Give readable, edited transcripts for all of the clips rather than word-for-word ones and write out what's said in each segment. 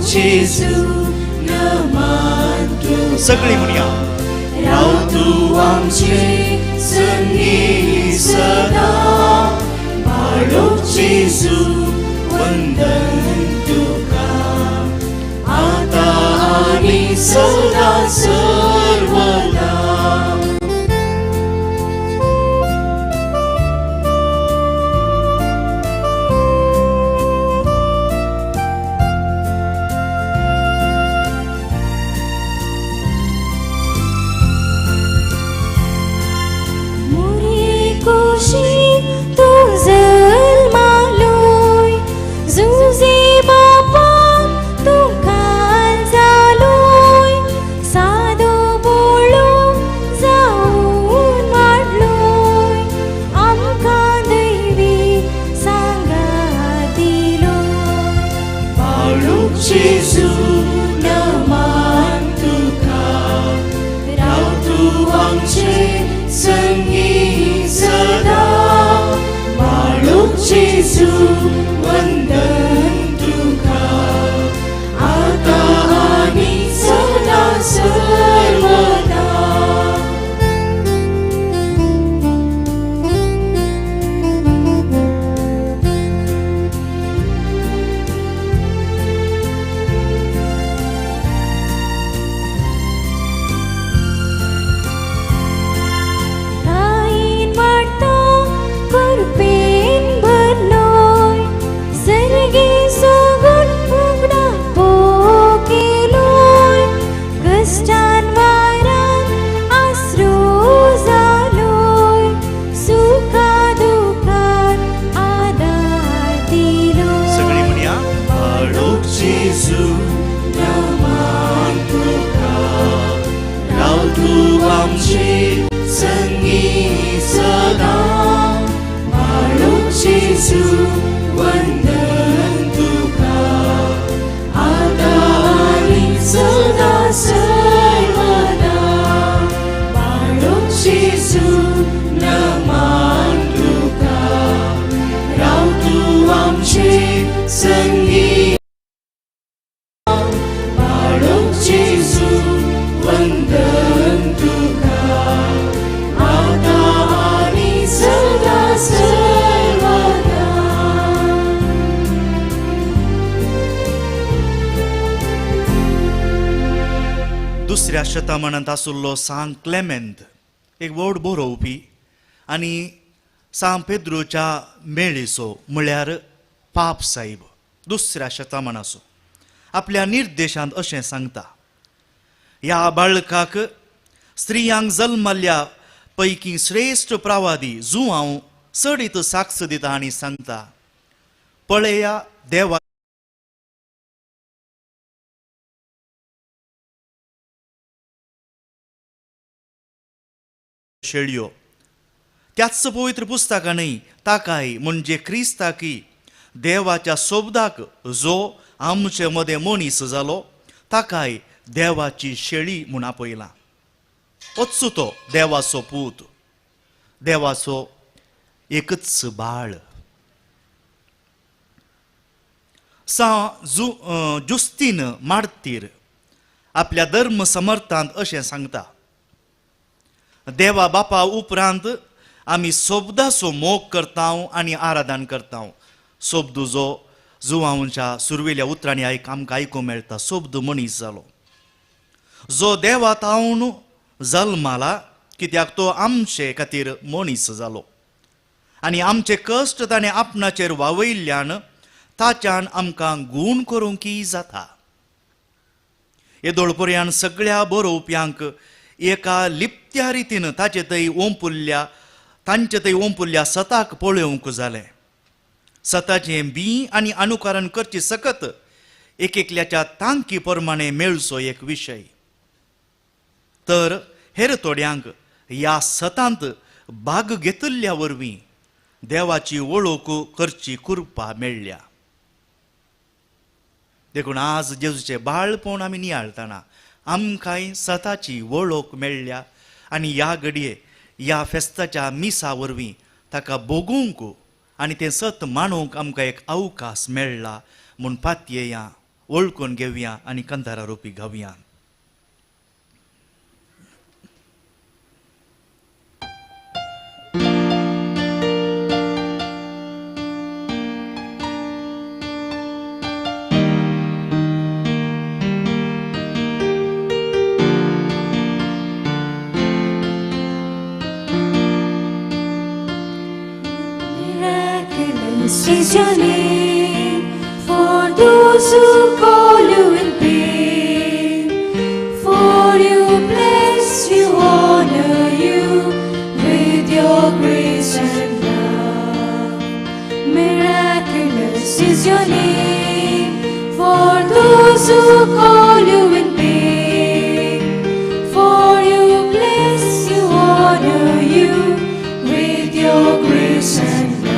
जेजू नमान तुका. सगळीं म्हणया. राव तूं आमचे संगी सदां, बाळोक जेजू वंदन तुका, आतां आनी सदां सर्वदा. मुरी कुशी तूं जल्मालोय, जुजे बापा तूं खाल जालोय, सादो बोळो जावन वाडलोय, आमकां दैवी सांगात दिलोय. बाळूक जेजू नमान तुका, राव तूं आमचे संगी सदां, बाळूक जेजू वंदन तुका, आतां आनी सदां सर्वदा. ताईन वाडतो कृपेन भरलोय, सर्गी सगून उगडा केलोय, कश्टान वारान आसरो जालोय, सुखा दुखान आदार दिलोय. सगळीं म्हणया. बाळूक जेजू नमान तुका, राव तूं आमचे संगी सदां, बाळूक जेजू वंदन तुका, आतां आनी सदां सर्वदा. बाळूक जेजू नमान तुका, राव तूं आमचे संगी, बाळूक जेजू वंदन तुका, आतां आनी सदां सर्वदा. दुसऱ्या शतमानांत आशिल्लो सांत क्लेमेंत एक व्हड बरोवपी आनी सांत पेद्रूच्या मेळीचो म्हळ्यार पाप साहेब दुसऱ्या शतमानाचो आपल्या निर्देशांत अशें सांगता, ह्या बाळकाक स्त्रियांक जल्मल्ल्या पैकी श्रेश्ठ प्रवादी जुआंव चडीत साक्ष दिता आनी सांगता, पळया देवा शेळयो. त्याच पवित्र पुस्तकांनी ताकाय म्हणजे क्रिस्ताकी देवाच्या सोबदाक जो आमचे मदें मनीस जालो ताकाय देवाची शेळी म्हूण आपयला. वचू तो देवाचो पूत, देवाचो एकच बाळ. सा जुस्तीन मार्तीर आपल्या धर्म समर्थांत अशें सांगता, देवा बापा उपरांत आमी सोबदाचो मोग करता आनी आराधन करता. सोबद जो जुवांच्या सुरवेल्या उतरांनी आयक आमकां आयकूंक मेळटा, सोबद मनीस जालो जो देवा तावन जल्माला, कित्याक तो आमचे खातीर मनीस जालो आनी आमचे कश्ट ताणें आपणाचेर वावयल्ल्यान ताच्यान आमकां गूण करूंक जाता. येदोळ पर्यान सगळ्या बरोवप्यांक एका लिप्त्या रितीन ताचे थंय ओंपुल्ल्या तांचे थंय ओंपुल्ल्या सताक पळोवंक जालें. सताचें बी आनी अनुकरण करची सकत एक एकल्याच्या तांकी प्रमाणे मेळचो एक विशय, तर हेर थोड्यांक ह्या सतांत भाग घेतिल्ल्या वरवीं देवाची वळख करची कृपा मेळ्ळ्या. देखून आज जेजूचें बाळपण आमी नियाळतना आमकांय सताची वळख मेळ्ळ्या आनी ह्या घडये ह्या फेस्ताच्या मिसा वरवीं ताका भोगूंक आनी तें सत मानूंक आमकां एक अवकाश मेळ्ळा म्हूण पातयेया. वळखून घेवया आनी कंदारा रोपी गावया. Is your name for those who call you in pain, for you bless, you honor you with your grace and love. Miraculous is your name for those who call you in pain, for you bless, you honor you with your grace and love.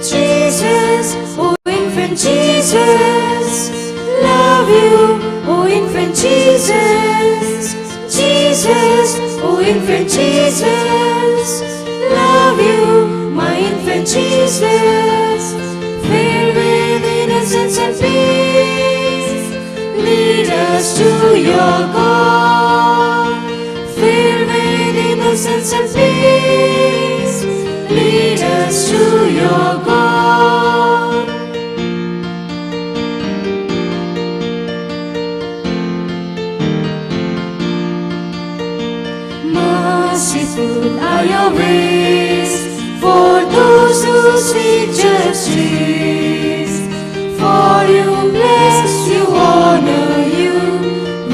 Jesus, O infant Jesus, love you, O infant Jesus. Jesus, O infant Jesus, love you, my infant Jesus. Filled with innocence and peace, lead us to your God. Filled with innocence and peace, lead us to your God. Merciful are your ways for those who seek justice. For you bless, you honor you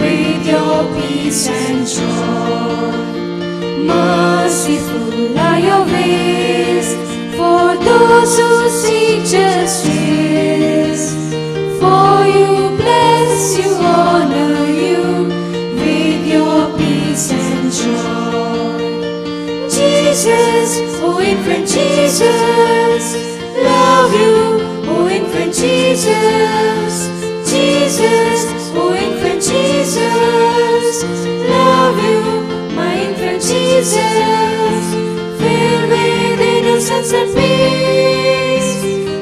with your peace and joy. Merciful are your ways for those who seek justice. For you bless, you honor you with your peace and joy. Jesus, O infant Jesus, love you, O infant Jesus. Jesus, O infant Jesus, love you, my infant Jesus. Filled with innocence and peace,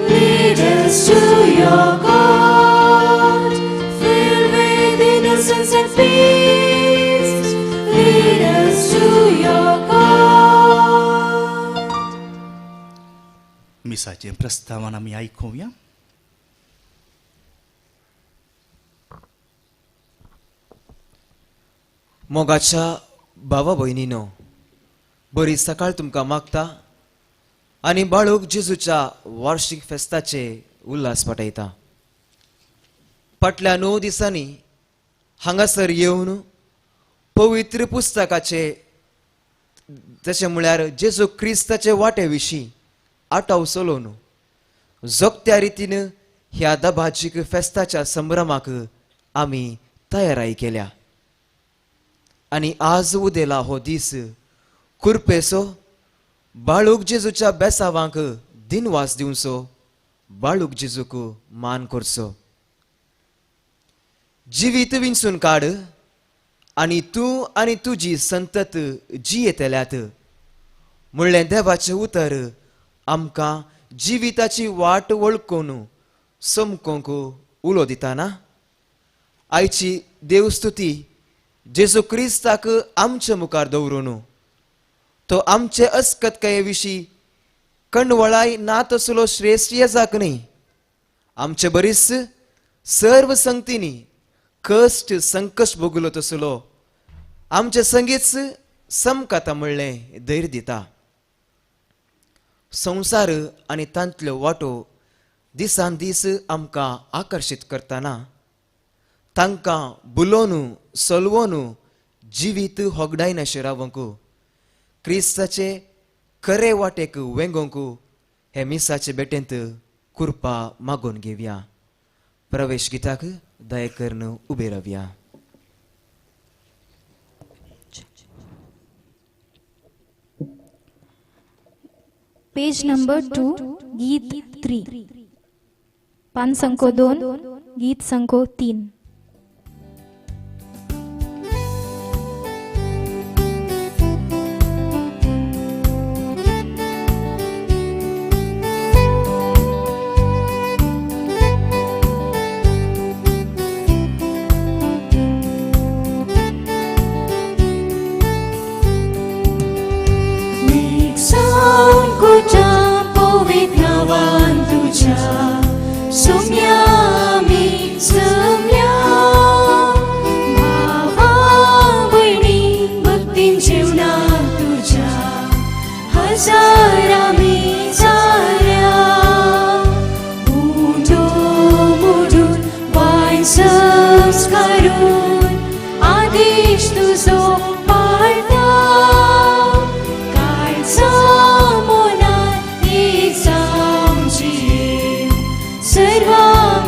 lead us to your God. Filled with innocence and peace, lead us to your God. मिसाचें प्रस्तावन आमी आयकुया. मोगाच्या भावा भयणीनो, बरी सकाळ तुमकां मागता आनी बाळूक जेजूच्या वार्षिक फेस्ताचे उल्हास पाठयता. फाटल्या 9 दिसांनी हांगासर येवन पवित्र पुस्तकाचे जशें म्हळ्यार जेजू क्रिस्ताचे वाटे विशीं आटाव चलोवन जोगत्या रितीन ह्या दबाजीक फेस्ताच्या संभ्रमाक आमी तयाराय केल्या. आनी आज उदेला हो दीस कुरपेचो बाळूक जेजूच्या बेसावांक दिनवास दिवचो, बाळूक जेजूक मान करचो. जिवीत विंचून काड आनी तूं आनी तुजी संतत जियेतल्यात म्हणलें देवाचें उतर आमकां जिविताची वाट वळखून समकोंक उलो दिताना. आयची देवस्तुती जेजू क्रिस्ताक आमचे मुखार दवरून तो आमचे अस्कतकाये विशीं कणवळाय ना तसलो श्रेश्ठ येजाक न्ही, आमचे बरीच सर्व संगतींनी कश्ट संकश्ट भोगलो तसलो आमचे संगीत समकाता म्हणलें धैर्य दिता. संवसार आनी तांतल्यो वाटो दिसान दीस आमकां आकर्शीत करतना तांकां बुलोवन सलवोन जिवीत होगडायनाशें रावंक क्रिस्ताचे खरे वाटेक वेंगोवंक हे मिसाचे बेटेंत कुरपा मागून घेवया. प्रवेश गिताक दया करून उबे रावया. पेज नंबर 2, गीत 3, पान संको 2, गीत संको 3.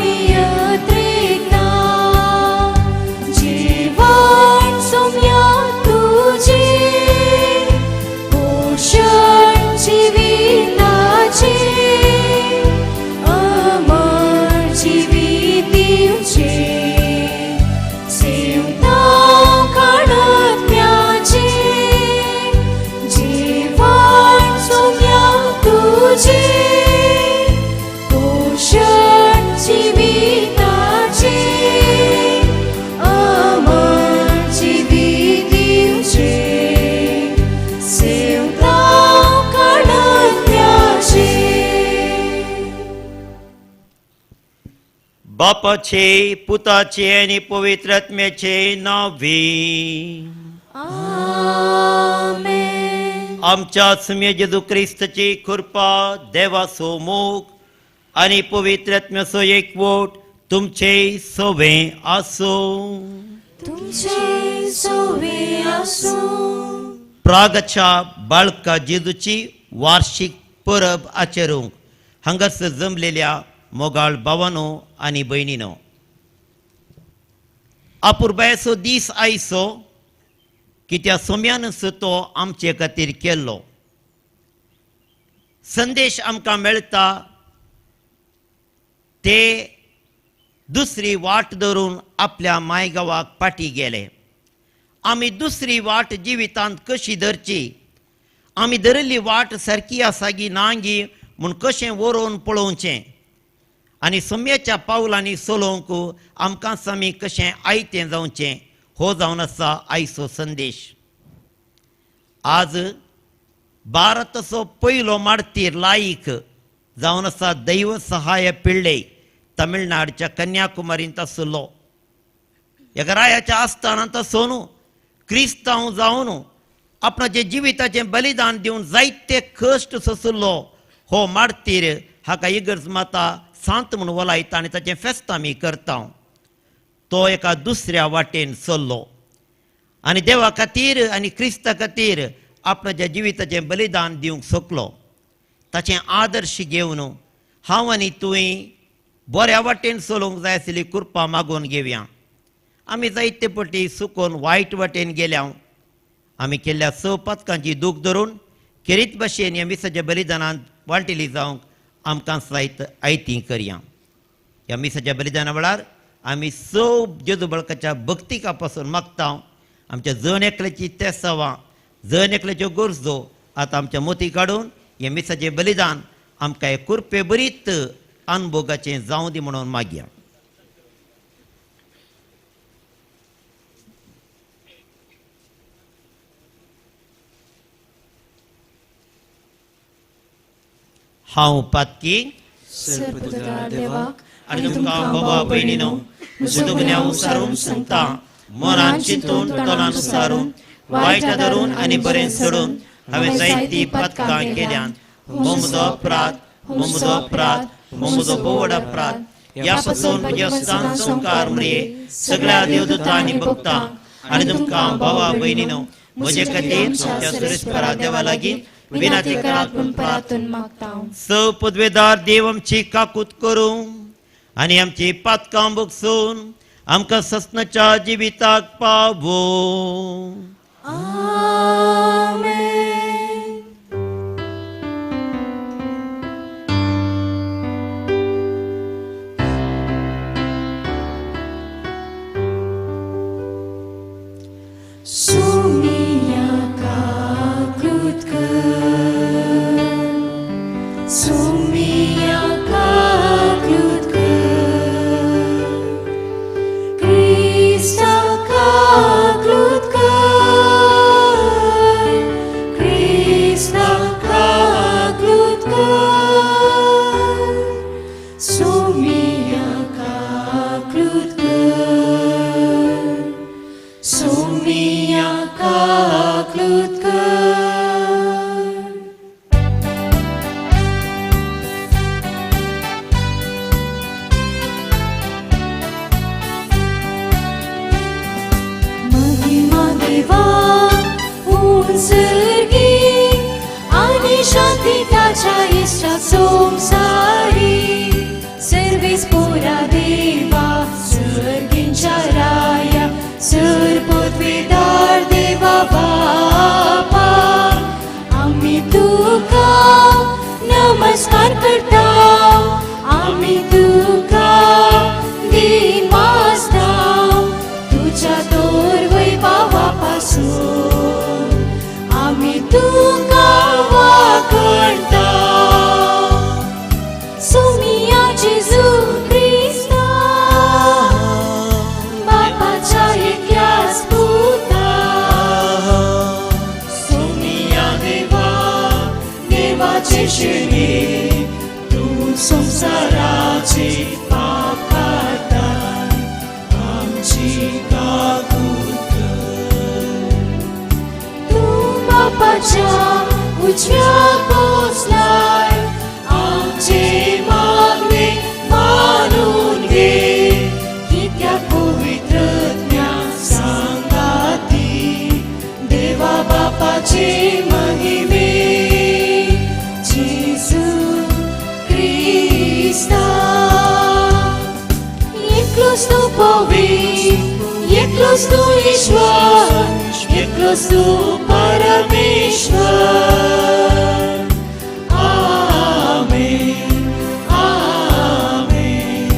आमी यत्रेकता जेवण सोम्या तुझे पोषण जिविताचे अमर जिवीत दिवचे सेवता काणात्म्याचे जेवण सोम्या तुझे पोषण जिविताचे अमर जिवीत दिवचे सेवता काणात्म्याचे. बापाचे, पुताचे आनी पवित्र आत्म्याचे नांवे. आमेन. आमच्या सुम्या जेजू क्रिस्ताची कृपा, देवाचो मोग आनी पवित्र आत्म्याचो एकवट तुमचे सवे आसूं. तुमचे सोवे आसूं. प्रागच्या बाळका जेजूची वार्षिक परब आचरूंक हांगासर जमलेल्या मोगाळ भावानो आनी भयणीनो, अपुरबायेचो दीस आयचो की त्या सोम्यानच तो आमचे खातीर केल्लो संदेश आमकां मेळटा. ते दुसरी वाट धरून आपल्या मायगांवाक फाटीं गेले. आमी दुसरी वाट जिवितांत कशी धरची, आमी धरिल्ली वाट सारकी आसा गी ना गी म्हूण कशें वरोवन पळोवचें आनी सोम्याच्या पावलांनी चलोवंक आमकां आमी कशें आयतें जावचें, हो जावन आसा आयचो संदेश. आज भारताचो पयलो मार्तीर लायक जावन आसा दैव सहाय पिळ्ळे, तमिळनाडच्या कन्याकुमारींत आशिल्लो. एका रायाच्या आस्थानांत आसून क्रिस्तांव जावन आपणाचें जिविताचें बलिदान दिवन जायते कश्ट सोंशिल्लो हो मार्तीर हाका इगर्ज माता सांत म्हूण वलायता आनी ताचें फेस्त आमी करता. तो एका दुसऱ्या वाटेन चल्लो आनी देवा खातीर आनी क्रिस्ता खातीर आपणाच्या जिविताचें बलिदान दिवंक शकलो. ताचें आदर्श घेवन हांव आनी तुवें बऱ्या वाटेन चलोवंक जाय आशिल्ली कृपा मागून घेवया. आमी जायते पटी चुकोन वायट वाटेन गेल्या. आमी केल्ल्या स पातकांची दूख धरून खेरीत भाशेन ह्या मिसाच्या बलिदानांत वांटेली जावंक आमकां जायत आयती करया. ह्या मिसाच्या बलिदाना वेळार आमी सव जेजू बळकाच्या भक्तिका पासून मागता आमच्या जण एकल्याची तेसावां, जण एकल्याच्यो गरजो आतां आमच्या मोती काडून हें मिसाचें बलिदान आमकां हे कृपे बरीत अनभोगाचें जावं दी म्हणून मागया. हांव पातकी सर्वपदार देवाक आनी तुमकां बाबा भयणीनो म्हजो गुन्यांव सारून सांगता, मनान चिंतून तोंडान सारून वायट धरून आनी बरें सोडून हांवें जायतीं पातकां केल्यात. हो म्हजो अपराध, हो म्हजो अपराध, हो म्हजो भोव अपराध. ह्या पासून म्हज्या स्थान संवकार मरये सगळ्या देवदूतां आनी भक्तांक आनी तुमकां भावा भयणीनो म्हजे खातीर तुमच्या सुरेस्परा देवा लागीं विनंती करात म्हूण परातून मागता. स पदवेदार देव आमची काकूत करूं आनी आमची पातकां भोगसून आमकां ससनाच्या जिविताक पावो. आमेन. सुमिया काकूत कर, सुमिया काकूत कर, क्रिस्ता काकूत कर, क्रिस्ता काकूत कर, सुमिया काकूत कर, सुमिया काकूत कर. महिमा देवा उंचगी आणि शांती त्याच्या इष्टा संसारी सर्वेस पुरा देवा. नमस्कार करता आमी तुका दिन वाजता तुज्या तोर वैभावा पासून आमी तुका वागडता सुमिया जेजू क्रिस्ता बापाच्या एकल्याच पुता सोनिया देवा देवाचे शेणी तूं संवसाराचे पाप काडटा आमची काकूत कर. तूं बापाच्या उजव्या बसलाय आमचे मागणे मानून घे कित्याक पवित्रज्ञा सांगाती देवा बापाचे महिमे जेजू क्रिस्ता एकलोच तूं पवित्र एकलोच तूं ईश्वर एकलोच तूं परमेश्वर. आमेन आमेन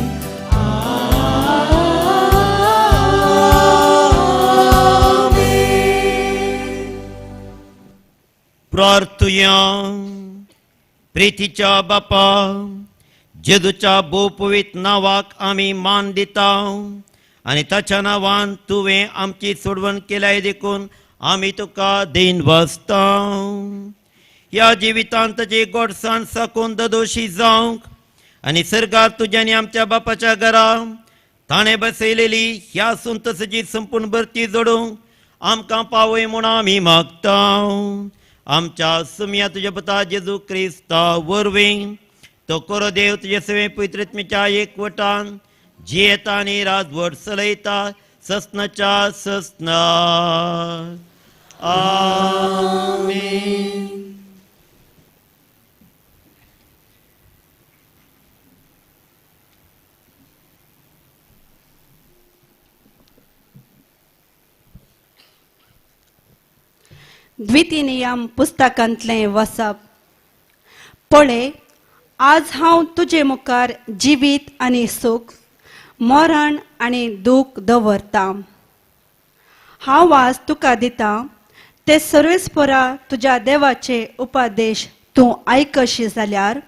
आमेन. प्रार्थुया. प्रितीच्या बापा, जेजूच्या भोवपवीत नांवाक आमी मान दिता आनी ताच्या नांवान तुवें आमची सोडवण केल्याय देखून आमी तुका दीन बसता. ह्या जिवितांत ताची गोडसाण साकून ददोशी जावंक आनी सर्गार तुज्या आनी आमच्या बापाच्या घरा ताणें बसयलेली ह्या सुंतसाची संपूर्ण भरती जोडूंक आमकां पावय म्हूण आमी मागता. आमच्या सुमया तुज्या पुता जेजू क्रिस्ता वरवीं तो कोरो देव तुजे सवे पवित्रत्मेच्या एकवटान जियेता आनी राजवट चलयता ससनाच्या ससना. आमेन. द्वितीनियम पुस्तकांतलें वसप. पळय, आज हांव तुजे मुखार जिवीत आनी सूख, मरण आनी दूख दवरतां. हांव आज तुका दितां ते सर्वेस्परा तुज्या देवाचे उपदेश तूं आयकशी जाल्यार,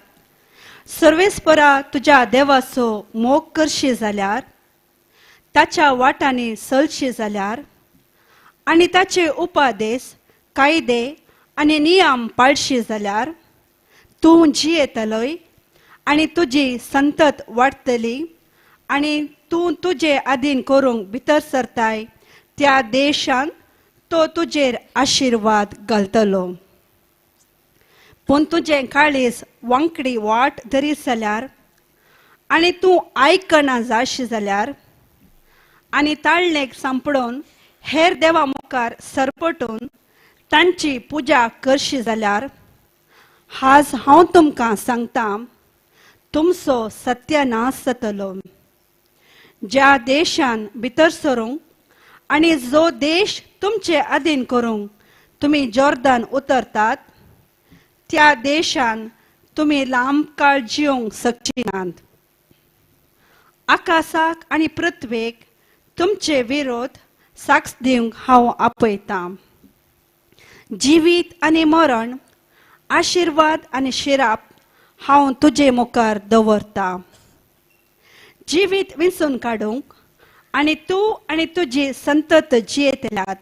सर्वेस्परा तुज्या देवाचो मोग करशी जाल्यार, ताच्या वाटांनी चलशी जाल्यार आनी ताचे उपदेश, कायदे आनी नियम पाळशी जाल्यार तूं जियेतलोय आनी तुजी संतत वाडटली आनी तूं तुजे आदीन करूंक भितर सरताय त्या देशान तो तुजेर आशिर्वाद घालतलो. पूण तुजें काळीज वांकडी वाट धरीत जाल्यार आनी तूं आयकना जाशी जाल्यार आनी ताळणेक सांपडून हेर देवा मुखार सरपटून तांची पुजा करशी जाल्यार, आज हांव तुमकां सांगता तुमचो सत्यानाश जातलो. ज्या देशान भितर सरूंक आनी जो देश तुमचे अधीन करूंक तुमी जॉर्दन उतरतात त्या देशान तुमी लांब काळ जिवंक शकची नात. आकाशाक आनी पृथ्वेक तुमचे विरोध साक्ष दिवंक हांव आपयतां. जिवीत आनी मरण, आशिर्वाद आनी शिराप हांव तुजे मुखार दवरतां. जिवीत विंचून काडूंक आनी तूं आनी तुजी संतत जियेतल्यात.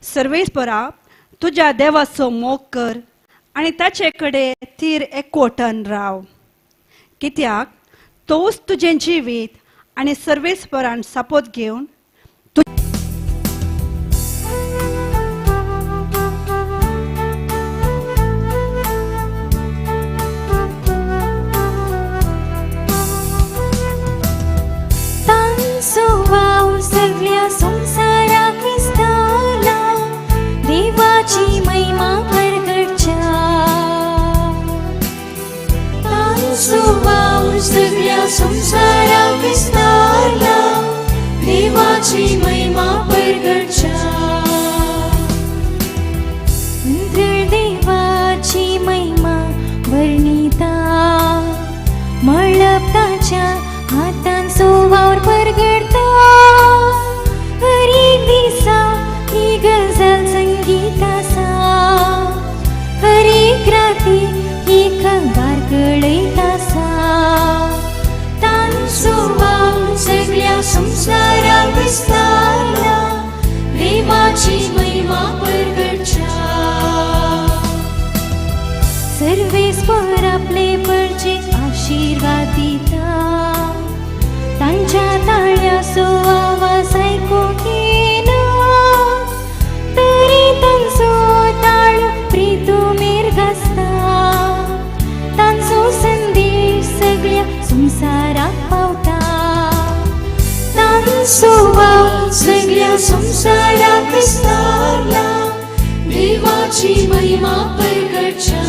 सर्वेस्परा तुज्या देवाचो मोग कर आनी ताचे कडेन थीर एकवटन राव, कित्याक तोच तुजें जिवीत आनी सर्वेस्परान सापोत घेवन तांचो वावर सगळ्या संवसाराक विस्तारला, देवाची महिमा परगटच्या. तांचो वावर सगळ्या संवसाराक विस्तारला, देवाची महिमा परगटच्या. मंत्र देवाची महिमा वर्णन हातांचो वावर परगडता हर एक दिसा ही गजाल संगीत आसा हर एक राती ही खबर कळयत आसा तांचो वावर सगळ्या संवसाराक विस्तारला देवाची महिमा परगडच्या सर्वेस्पर आपले परचेक आशिर्वाद दिता तांच्या ताळ्याचो आवाज आयकूंक येना तरी तांचो ताळो प्रितुमेर गाजता तांचो संदेश सगळ्या संवसाराक पावता तांचो वावर सगळ्या संवसाराक विस्तारला देवाची महिमा परगडच्या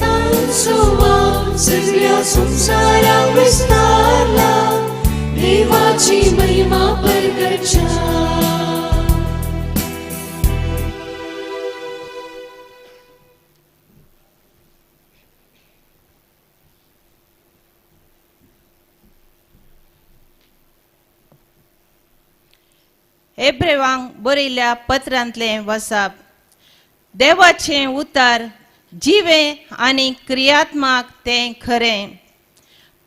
तांचो वावर सगळ्या संवसाराक विस्तारला देवाची महिमा परगडच्या. एब्रेवांक बरयल्ल्या पत्रांतलें वसाप. देवाचें उतार जिवें आनी क्रियात्मक तें खरें.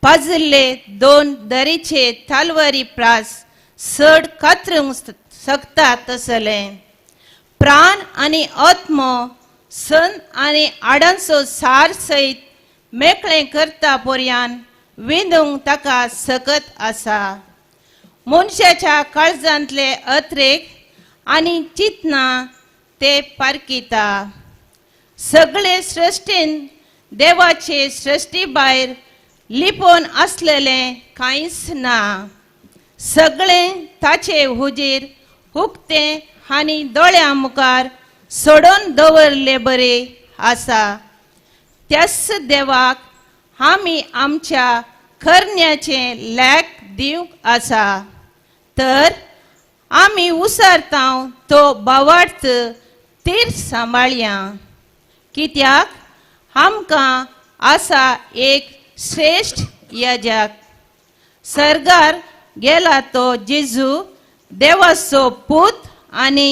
पाजिल्ले दोन दरीचे तालवारी प्रास चड कातरूंक शकता तसलें. प्राण आनी आत्मो सन आनी आडांचो सार सयत मेकळें करता पर्यान विंदूंक ताका सकत आसा. मनशाच्या काळजांतले अत्रेक आनी चिंतना ते पारखिता. सगळे सृश्टीन देवाचे सृश्टी भायर लिपोवन आसलेलें कांयच ना. सगळें ताचे हुजीर उक्तें आनी दोळ्यां मुखार सोडून दवरले बरें आसा. त्याच देवाक आमी आमच्या करण्याचें लेख दिवंक आसा. तर आमी उसारतांव तो बावार्थ तीर सांबाळया. कित्याक आमकां आसा एक श्रेश्ठ याजक सर्गार गेला तो जेजू देवाचो पूत आनी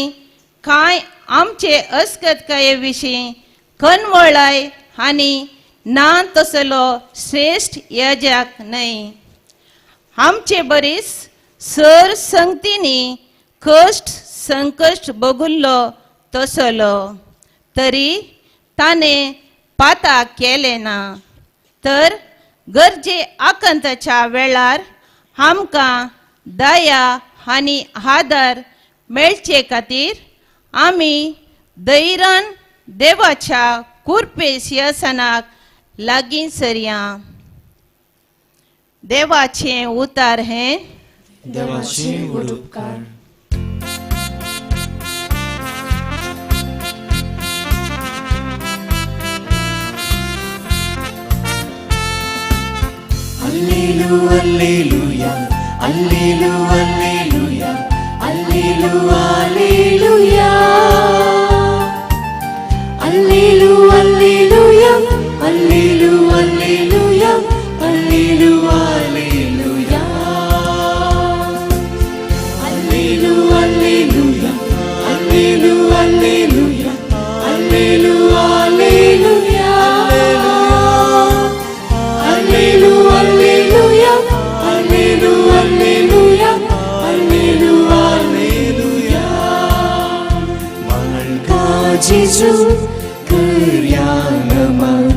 कांय आमचे अस्कतकाये विशीं कनवळाय आनी ना तसलो श्रेश्ठ याजक न्हय. आमचे बरीच सर संगतींनी कश्ट संकश्ट बगुल्लो तसलो तरी ताणें पाता केलें ना. तर गरजे आकांताच्या वेळार आमकां दया आनी आदार मेळचे खातीर आमी धैर्यान देवाच्या कुर्पे सिंहासनाक लागीं सरया. देवाचें उतार हें देवाचे व्हड उपकार. Allelu, alleluia, allelu, alleluia, allelu, alleluia. Allelu, alleluia, allelu, alleluia, allelu, alleluia. Allelu, alleluia, allelu, alleluia, allelu, alleluia. Allelu, alleluia, allelu, alleluia, allelu, alleluia. मालका जेजू करया नमन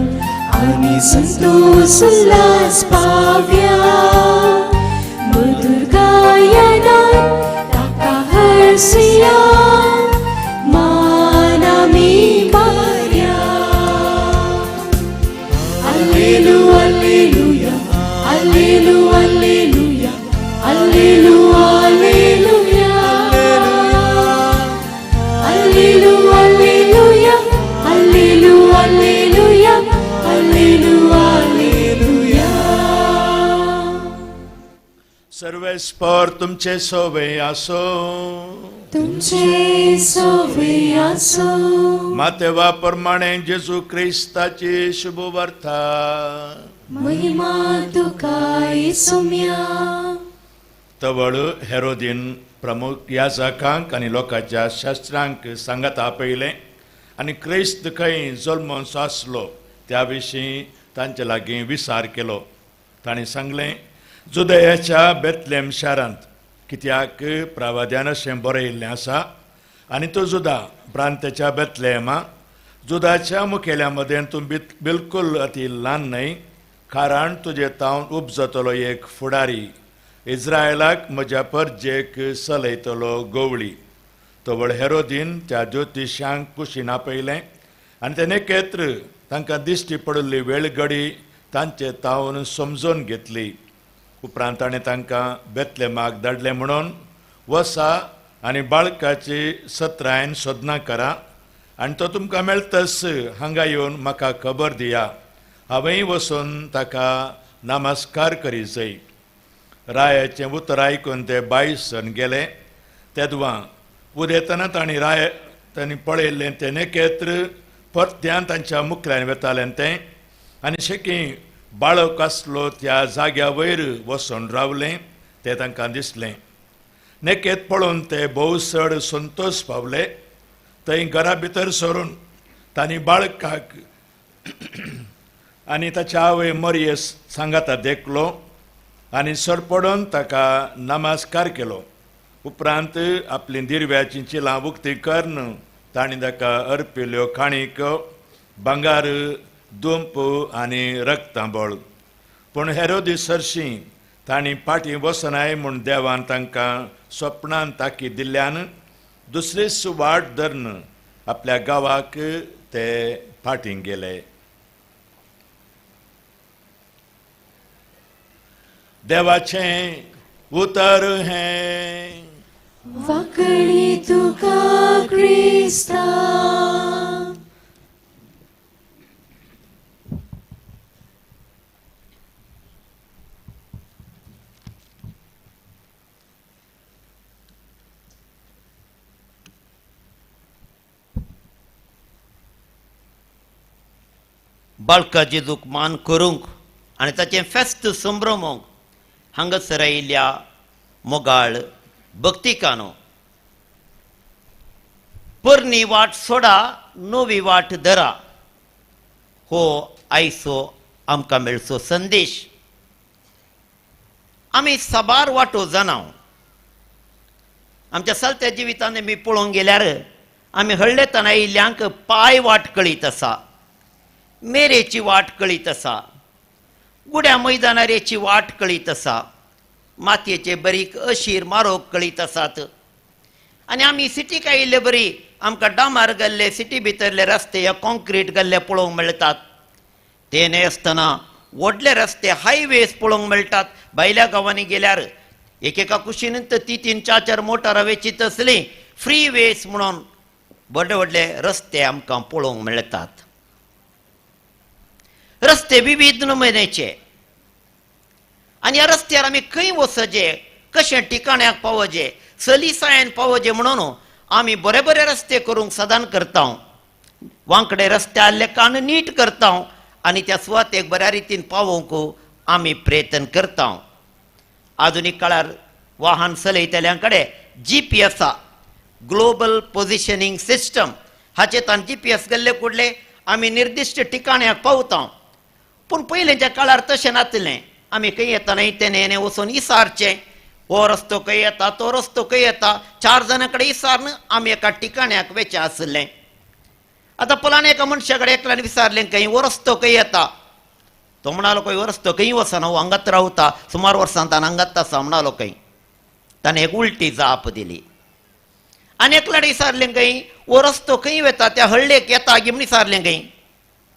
आनी संतोष उल्हास पाव्या. मधुर गायनान ताका हर्षया मान आमी मारया. Allelu, alleluia, allelu, alleluia, allelu, alleluia. Allelu, alleluia, allelu, alleluia, allelu, alleluia. सर्वेस्पर तुमचे सोवे आसो. तुमचे सोवे आसो. मातेवा प्रमाणे जेजू क्रिस्ताची शुभ वार्ता. महिमा तुका येसुम्या. तवळ हेरोदीन प्रमुख याजकांक आनी लोकांच्या शास्त्रांक सांगात आपयलें आनी क्रिस्त खंय जल्मोन आसलो त्या विशीं तांचे लागीं विचार केलो. तांणी सांगलें, जुदयाच्या बेतलेम शारांत, कित्याक प्रावाद्यान अशें बरयिल्लें आसा, आनी तो जुदा प्रांताच्या बेतलेमा जुदाच्या मुखेल्या मदें तूं बिलकुल अती ल्हान न्हय, कारण तुजे तावन उपजतलो एक फुडारी इज्रायलाक म्हज्या परजेक चलयतलो गोवळी. तवळ हेरोदीन त्या ज्योतिशांक कुशीन आपयलें आनी ते नेकेत्र तांकां दिश्टी पडिल्ली वेळगडी तांचे तावन समजून घेतली. उपरांत ताणें तांकां बेतलेमाक धाडलें म्हणून, वसा आनी बाळकाची सत्रायन सोदना करा आनी तो तुमकां मेळतस हांगा येवन म्हाका खबर दिया, हांवेंय वचून ताका नमस्कार करी जाय. रायाचें उतर आयकून ते 22 जाण गेले. तेदवां उदेतना तांणी राय तांणी पळयल्लें तें नेकेत्र परत्यान तांच्या मुखल्यान वेतालें तें, आनी शेकी बाळक आसलो त्या जाग्या वयर वचून रावलें तें तांकां दिसलें. नेकेत पळोवन ते भोव चड संतोश पावले. थंय घरा भितर सरून तांणी बाळकाक आनी ताच्या आवय मरये सांगाता देखलो आनी सरपडून ताका नमस्कार केलो. उपरांत आपली दिरव्याचीं चिलां उक्ती करून तांणी ताका अर्पिल्यो काणीक, भांगार, दुंप आनी रक्तांबळ. पूण हेरोदी सरशीं तांणी फाटीं वचनाय म्हूण देवान तांकां सपनान ताकीद दिल्ल्यान दुसरीच वाट धरून आपल्या गांवाक ते फाटीं गेले. देवाचें उतर हें. वाकडी तुका क्रिस्ता. बाळका जेजूक मान करूंक आनी ताचें फेस्त संभ्रमूंक हांगासर आयिल्ल्या मोगाळ भक्तिकानो, पोरणी वाट सोडा नवी वाट धरा हो आयचो आमकां मेळचो संदेश. आमी साबार वाटो जाणाव. आमच्या चलत्या जिवितांत आमी पळोवंक गेल्यार आमी हळ्ळेतान आयिल्ल्यांक पांय वाट कळीत आसा, मेरेची वाट कळीत आसा, गुड्या मैदानारेची वाट कळीत आसा, मातयेचे बरीक अशीर मारोग कळीत आसात. आनी आमी सिटीक आयिल्ले बरी आमकां डामार गेल्ले सिटी भितरले रस्ते ह्या कॉन्क्रीट गेल्ले पळोवंक मेळटात. ते न्हय आसतना व्हडले रस्ते हायवेज पळोवंक मेळटात. भायल्या गांवांनी गेल्यार एकेका कुशीन तर 3 3 4 4 मोटारां वेची तसली फ्री वेज म्हणून व्हडले व्हडले रस्ते आमकां पळोवंक मेळटात. रस्ते विविध नमुन्याचे आनी ह्या रस्त्यार आमी खंय वचचे, कशें ठिकाण्याक पावोचे, सलिसायेन पावोचे म्हणून आमी बरे बरे रस्ते करूंक सदान करता, वांकडे रस्ते आहले कान नीट करता आनी त्या सुवातेक बऱ्या रितीन पावोवंक आमी प्रयत्न करता. आधुनीक काळार वाहन चलयतल्यां कडेन जी पी एस आसा, ग्लोबल पोजिशनींग सिस्टम. हाचे तान जी पी एस गेल्ले कुडले आमी निर्दिश्ट ठिकाण्याक पावता. पूण पयलींच्या काळार तशें नासलें. आमी खंय येतना तेणे वचून इसारचें, हो रस्तो खंय येता तो रस्तो खंय येता, 4 जाणां कडेन इसारून आमी एका ठिकाण्याक वेचें आसलें. आतां फलाण्या एका मनशा कडेन एकल्यान विचारलें खंय हो रस्तो खंय येता, तो म्हणालो खंय हो रस्तो खंय वचना, हो हांगाच रावता, सुमार वर्सां ताणें हांगाच आसा म्हणालो खंय. ताणें एक उलटी जाप दिली. आनी एकल्यान विचारलें खंय हो रस्तो खंय वेता, त्या हळ्ळेक येता गी म्हण विचारलें खंय,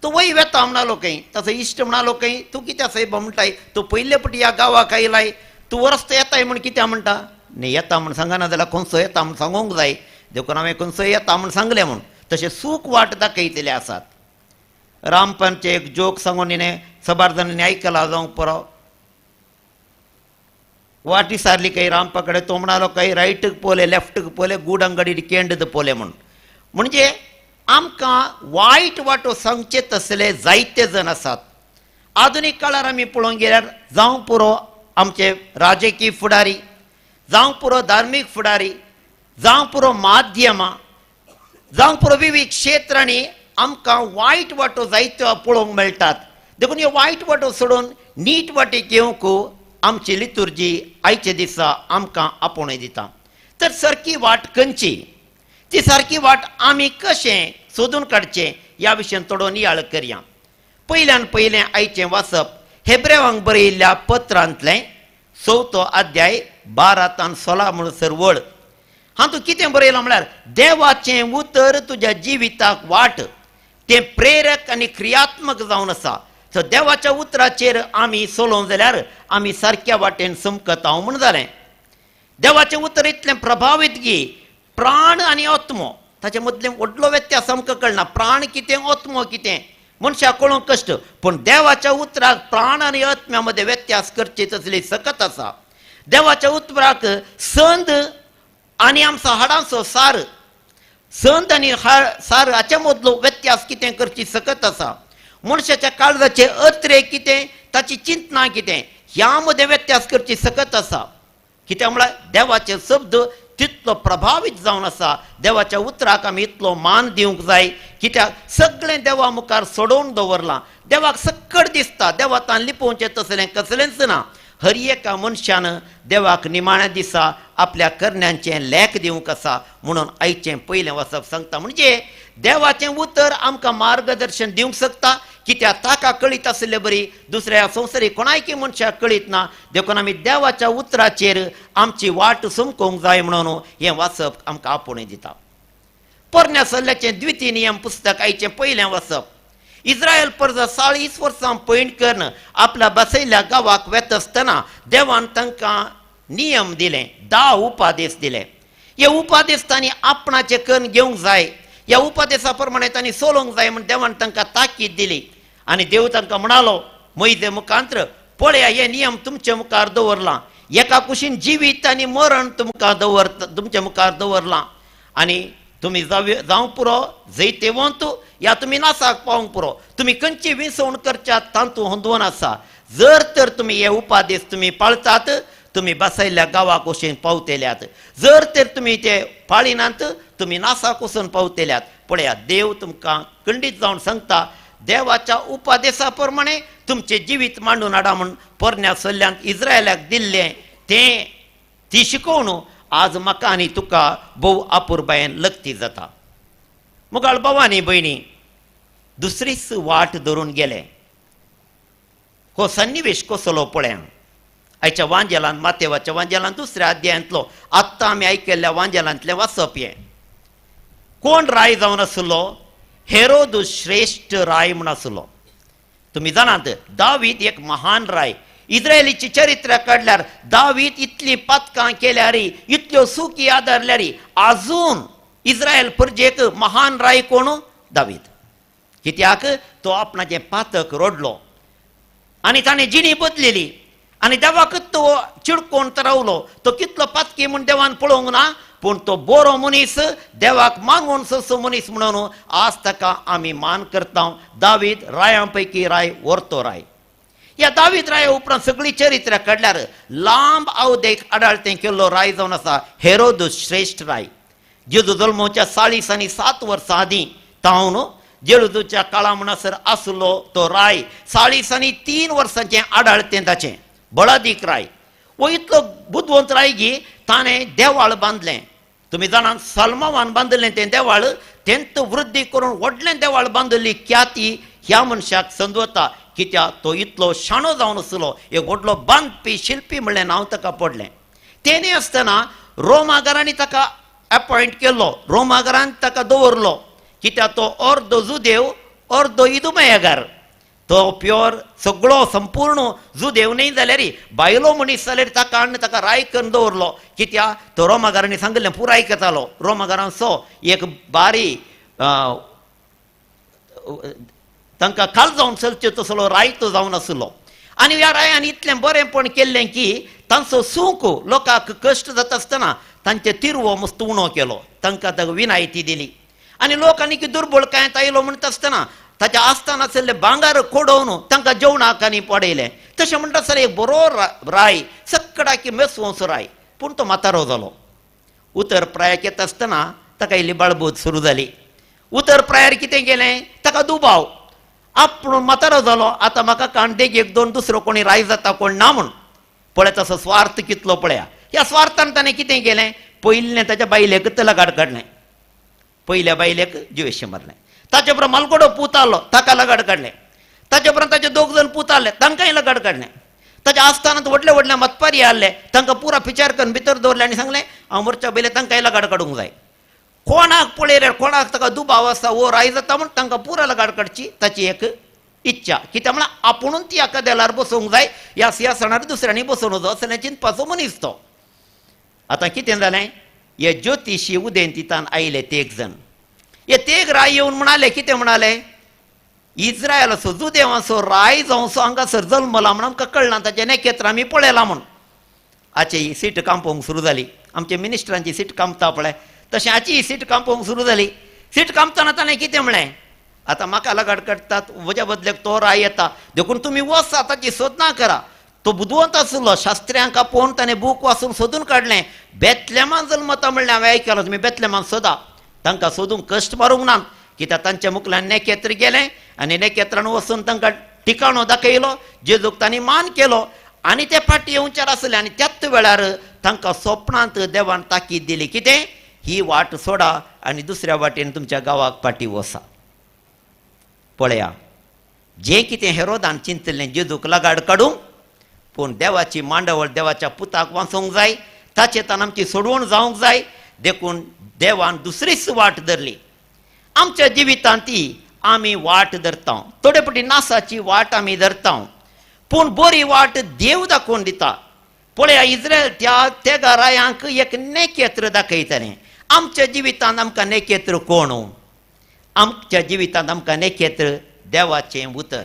तो वय वेता म्हणालो खंय. ताचो इश्ट म्हणालो खंय तूं कित्या सायबा म्हणटाय, तूं पयले पटी ह्या गांवाक आयलाय, तूं हो रस्तो येताय म्हण कित्या म्हणटा? न्ही येता म्हण सांगना जाल्यार खंयचो येता म्हण सांगूंक जाय, देखून हांवें खंयचो येता म्हण सांगलें म्हूण. तशें सूख वाट दाखयतले आसात. रामपांचे एक जोक सांगून हिणें साबार जाणांनी आयकला जावंक पुरो. वाट विचारली खंय रामपा कडेन, तो म्हणालो खंय रायटीक पोले लेफ्टीक पोले गूड अंगडी केंड पोले म्हूण. म्हणजे आमकां वायट वाटो सांगचे तसले जायते जण आसात. आधुनीक काळार आमी पळोवंक गेल्यार जावं पुरो आमचे राजकीय फुडारी, जावं पुरो धार्मीक फुडारी, जावं पुरो माध्यमां, जावं पुरो विविध क्षेत्रांनी आमकां वायट वाटो जायत्यो पळोवंक मेळटात. देखून ह्यो वायट वाटो सोडून नीट वाटेक येवंक आमची लितुर्जी आयच्या दिसा आमकां आपोवणें दिता. तर सारकी वाट खंयची, ती सारकी वाट आमी कशें सोदून काडचें ह्या विशयान थोडो नियाळ करया. पयल्यान पयलें आयचें वाचप हेब्रेवांक बरयिल्ल्या पत्रांतलें 4थो अध्याय 12 तान 16 म्हणसर वळ. हातूंत कितें बरयलां म्हळ्यार देवाचें उतर तुज्या जिविताक वाट, तें प्रेरक आनी क्रियात्मक जावन आसा. सो देवाच्या उतराचेर आमी चलोवंक जाल्यार आमी सारक्या वाटेन चमकता म्हूण जालें. देवाचें उतर इतलें प्रभावीत की प्राण आनी आत्मो ताचे मदलें व्हडलो व्यत्यास आमकां कळना. प्राण कितें, आत्मो कितें मनशाक कळोवंक कश्ट, पूण देवाच्या उतराक प्राण आनी आत्म्या मदें व्यत्यास करची तसली सकत आसा. देवाच्या उतराक संद आनी आमचो हाडांचो सार, संद आनी सार हाच्या मदलो व्यत्यास कितें करची सकत आसा. मनशाच्या काळजाचे अत्रे कितें, ताची चिंतना कितें, ह्या मदें व्यत्यास करची सकत आसा. कित्याक म्हळ्यार देवाचे शब्द तितलो प्रभावीत जावन आसा. देवाच्या उतराक आमी इतलो मान दिवंक जाय, कित्याक सगळें देवा मुखार सोडोवन दवरलां. देवाक सक्कड दिसता, देवा तान लिपोवचें तसलें कसलेंच ना. हर एका मनशान देवाक निमाण्या दिसा आपल्या करण्यांचें लेख दिवंक आसा म्हणून आयचें पयलें वाचप सांगता. म्हणजे देवाचें उतर आमकां मार्गदर्शन दिवंक शकता, कित्याक ताका कळीत आशिल्ले बरी दुसऱ्या संवसारीक कोणायकी मनशाक कळीत ना. देखून आमी देवाच्या उतराचेर आमची वाट चमकोवंक जाय म्हणून हें वाचप आमकां आपोवणें दिता. पोरण्या सल्ल्याचें द्वितीय नियम पुस्तक आयचें पयलें वाचप. इस्रायल परजा 40 वर्सां पयण करून आपल्या बसयल्ल्या गांवाक वेता आसतना देवान तांकां नियम दिले, 10 उपादेश दिले. हे उपादेश तांणी आपणाचे करून घेवंक जाय, ह्या उपादेशा प्रमाणे तांणी चलोवंक जाय म्हूण देवान तांकां ताकीद दिली. आनी देव तांकां म्हणालो मोयजे मुखांत्र, पळया हे नियम तुमचे मुखार दवरलां, एका कुशीन जिवीत आनी मरण तुमकां दवर तुमचे मुखार दवरलां, आनी तुमी जावंक पुरो जैतेवंत या तुमी नासाक पावंक पुरो, तुमी खंयची विसवण करच्यात तातूंत होंदवन आसा. जर तर तुमी हे उपादेश तुमी पाळतात तुमी बसयल्ल्या गांवाक वचून पावतेल्यात, जर तर तुमी ते पाळिनात तुमी नासाक वचून पावतेल्यात. पळया देव तुमकां खंडीत जावन सांगता देवाच्या उपादेशा प्रमाणे तुमचें जिवीत मांडून हाडा म्हूण पोरण्या सल्ल्यांत इस्रायलाक दिल्लें तें ती शिकोवन आज म्हाका आनी तुका भोव आपुरबायेन लग्ती जाता. मुगाळ भाव आनी भयणी दुसरीच वाट धरून गेले. हो सन्निवेश कसलो पळया आयच्या वांजेलान, मातेवाच्या वांजेलान दुसऱ्या अध्यायांतलो आत्तां आमी आयकल्ल्या वांजेलांतलें वाचप हें. कोण राय जावन आसलो? हेरोद श्रेश्ठ राय म्हूण आसलो. तुमी जाणात दावीद एक महान राय. इस्रायलीची चरित्र काडल्यार दावीद इतलीं पातकां केल्यार, इतल्यो सुखी आदारल्यार आजून इस्रायल परजेक महान राय कोण? दावीद. कित्याक तो आपणाचें पातक रोडलो आनी ताणें जिणी बदलेली आनी देवाकच तो चिडकोवन तो रावलो. तो कितलो पातकी म्हूण देवान पळोवंक ना, पूण तो बरो मनीस, देवाक मागून ससो मनीस म्हणून आज ताका आमी मान करता. दावीद रायां पैकी राय, व्हरतो राय. ह्या दावीद राया उपरांत सगळी चरित्रां काडल्यार लांब अवधेक आडाळतें केल्लो राय जावन आसा हेरोद श्रेश्ठ राय. जेजू जल्मोच्या 47 वर्सां आदीं तावन जेजूच्या काळा म्हणसर आसलो तो राय. 43 वर्सांचें आडाळतें ताचें, बळादीक राय. हो इतलो बुदवंत राय की ताणें देवाळ बांदलें. तुमी जाणात सलमावान बांदिल्लें तें देवाळ, तेंत वृद्धी करून व्हडलें देवाळ बांदिल्ली ख्याती ह्या मनशाक संदवता. कित्याक तो इतलो शाणो जावन आसलो, एक व्हडलो बांदपी शिल्पी म्हणलें नांव ताका पडलें. तेणे आसतना रोमागारांनी ताका एपॉयंट केल्लो, रोमागारान ताका दवरलो. कित्याक तो अर्दो जुदेव अर्दो इदुमयगार, तो प्योर सगळो संपूर्ण जुदेव न्ही जाल्यार बायलो मनीस जाल्यार ताका हाडून ताका राय करून दवरलो. कित्याक तो रोमागारांनी सांगिल्लें पुराय करतालो. रोमागारांचो एक बारी तांकां खाल जावन चलचें तसलो राय तो जावन आसलो. आनी ह्या रायान इतलें बरेंपण केल्लें की तांचो सूख लोकांक कश्ट जाता आसतना तांचे तिरवो मस्त उणो केलो, तांकां ताका विनायती दिली. आनी लोक आनीक दुर्बळ कांय आयलो म्हणटा आसतना ताच्या आस्थान आशिल्ले भांगर कोडोवन तांकां जेवणाक आनी पडयलें. तशें म्हणटा आसतना एक बरो राय, सक्कडाकी मेसवंसो राय, पूण तो म्हातारो जालो. उतर प्रायाक येता आसतना ताका इल्ली बाळबूत सुरू जाली. उतर प्रायार कितें केलें, ताका दुबाव, आपूण म्हातारो जालो, आतां म्हाका काण देगेक दोन दुसरो कोणी राय जाता कोण ना म्हूण. पळय तसो स्वार्थ कितलो पळया. ह्या स्वार्थान ताणें कितें केलें, पयलें ताच्या बायलेक लगाड काडलें, पयल्या बायलेक जिवेशें मारलें. ताचे उपरांत मालगोडो पूत आसलो ताका लगाड काडलें. ताचे उपरांत ताचे दोग जाण पूत आसले तांकांय लगाड काडलें. ताच्या आस्थानांत व्हडले व्हडले मतपारी आसले तांकां पुरा पिचार करून भितर दवरलें आनी सांगलें हांव मरच्या पयलें तांकांय लगाड काडूंक जाय. कोणाक पळयल्यार कोणाक ताका दुबाव आसा वो राय जाता म्हूण तांकां पुरा लगाड काडची ताची एक इच्छा. कित्याक म्हळ्यार आपुणून ती हाका देलार बसोवंक जाय, ह्या सिंहासनार दुसऱ्यांनी बसोवंक जाय असलें चिंतपाचो मनीस तो. आतां कितें जालें, हे ज्योतिशी उदेंतितान आयले तेग जाण. हे तेग राय येवन म्हणाले, कितें म्हणाले, इज्रायलाचो जुदेवाचो राय जावंचो हांगासर जल्मला म्हूण आमकां कळ्ळां, ताचें नखेत्र आमी पळयलां म्हूण. आची ही सीट कांपोवंक सुरू जाली. आमच्या मिनिस्टरांची सीट कांपता पळय तशें आची ही सीट कांपोवंक सुरू जाली. सीट कांपतना ताणें कितें म्हळें, आतां म्हाका लगाड काडटात, म्हज्या बदल्याक तो राय येता, देखून तुमी वचा ताची सोदना करा. तो बुदवंत आशिल्लो, शास्त्र्यांक आपोवन ताणें बूक वाचून सोदून काडलें. बेतलेमान जल्मता म्हणलें हांवें आयकलां, तुमी बेतलेमान सोदा. तांकां सोदूंक कश्ट मारूंक ना, कित्याक तांच्या मुखल्यान नेकेत्र गेलें आनी नेकेत्रान वचून तांकां ठिकाणो दाखयलो, जेजूक तांणी मान केलो आनी ते फाटी येवचेर आसले. आनी त्याच वेळार तांकां स्वप्नांत देवान ताकीद दिली, कितें, ही वाट सोडा आनी दुसऱ्या वाटेन तुमच्या गांवाक फाटी वसा. पळया जें कितें हेरोदान चिंतलें जेजूक लगाड काडूंक, पूण देवाची मांडावळ देवाच्या पुताक वाचोवंक जाय, ताचे तान आमची सोडवण जावंक जाय, देखून देवान दुसरीच वाट धरली. आमच्या जिवितांत ती आमी वाट धरता, थोडे फावटी नासाची वाट आमी धरता, पूण बरी वाट देव दाखोवन दिता. पळया इज्रायल त्या तेगा रायांक एक नेकेत्र दाखयतलें. आमच्या जिवितांत आमकां नेकेत्र कोण? आमच्या जिवितांत आमकां नेकेत्र देवाचें उतर.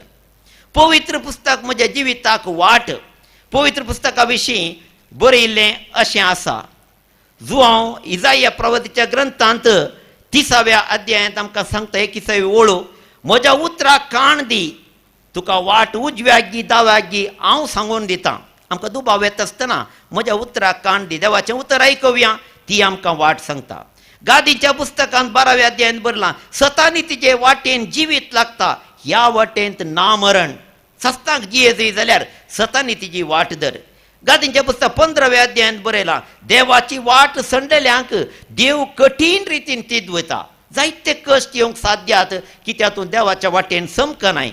पवित्र पुस्तक म्हज्या जिविताक वाट. पवित्र पुस्तका विशीं बरयिल्लें अशें आसा, जुआंव इजाया प्रवतीच्या ग्रंथांत 30व्या अध्यायांत आमकां सांगता 21वी ओळू, म्हज्या उतराक काण दी, तुका वाट उजव्याक गी दाव्याक गी हांव सांगून दितां. आमकां दुबाव येता आसतना म्हज्या उतराक काण दी, देवाचें उतर आयकुया, ती आमकां वाट सांगता. गादीच्या पुस्तकांत 12व्या अध्यायांत बरलां, सतानी तिचे वाटेन जिवीत लागता, ह्या वाटेंत ना मरण. सस्ताक जिये जाल्यार सतानी तिची वाट धर. गादींच्या पुस्तक 15व्या अध्यायांत बरयलां, देवाची वाट संडल्यांक देव कठीण रितीन तीद वता. जायते कश्ट येवंक साध्यात कित्याक तूं देवाच्या वाटेन समकनाय.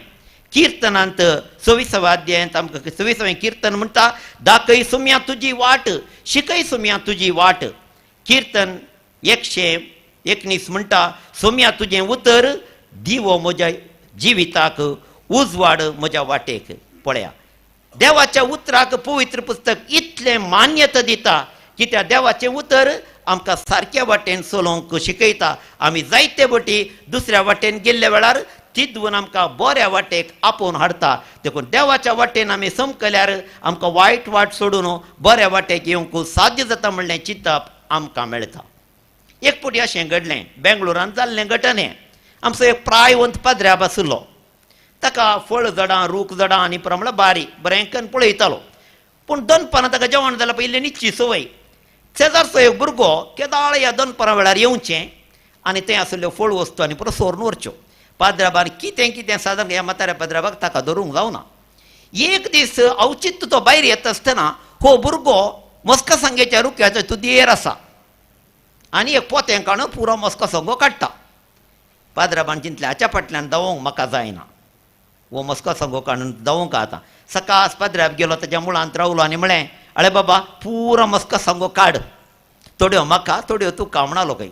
किर्तनांत 26व्या अध्यायांत आमकां 26वें किर्तन म्हणटा, दाखय सुम्या तुजी वाट, शिकय सुम्या तुजी वाट. किर्तन 119 म्हणटा, सोम्या तुजें उतर दिवो म्हज्या जिविताक, उजवाड म्हज्या वाटेक. पळया देवाच्या उतराक पवित्र पुस्तक इतलें मान्यता दिता, कित्याक देवाचें उतर आमकां सारक्या वाटेन चलोवंक शिकयता. आमी जायते वटी दुसऱ्या वाटेन गेल्ल्या वेळार तितून आमकां बऱ्या वाटेक आपोवन हाडटा. देखून देवाच्या वाटेन आमी समकल्यार आमकां वायट वाट सोडून बऱ्या वाटेक येवंक साध्य जाता म्हणलें चिंतप आमकां मेळटा. एक फावटी अशें घडलें, बेंगलोरांत जाल्लें घटनें. आमचो एक प्रायवंत पाद्र्याब आशिल्लो, ताका फळ झाडां रूख झाडां आनी प्रमाण बारी बरें करून पळयतालो. पूण दनपारां ताका जेवण जाल्यार पयलीं न्हिदची संवय. शेजारचो एक भुरगो केदाळ ह्या दनपारां वेळार येवचें आनी थंय आशिल्ल्यो फळ वस्तू आनी पुरो सोरून व्हरच्यो. पाद्राबान कितें कितें सादारण ह्या म्हाताऱ्या पाद्राबाक ताका धरूंक जावना. एक दीस अवचित तो भायर येता आसतना हो भुरगो मस्का सांगेच्या रुख्याचो तुदयेर आसा आनी एक पोतें काडून पुरो मस्का संगो काडटा. पाद्राबान चिंतलें हाच्या फाटल्यान धांवोंक म्हाका जायना, हो मस्का संगो काडून धांवोंक आतां. सकास पाद्राब गेलो ताच्या मुळांत रावलो आनी म्हळें, अळे बाबा पुरो मस्का संगो काड, थोड्यो म्हाका थोड्यो तुका म्हणालो खंय.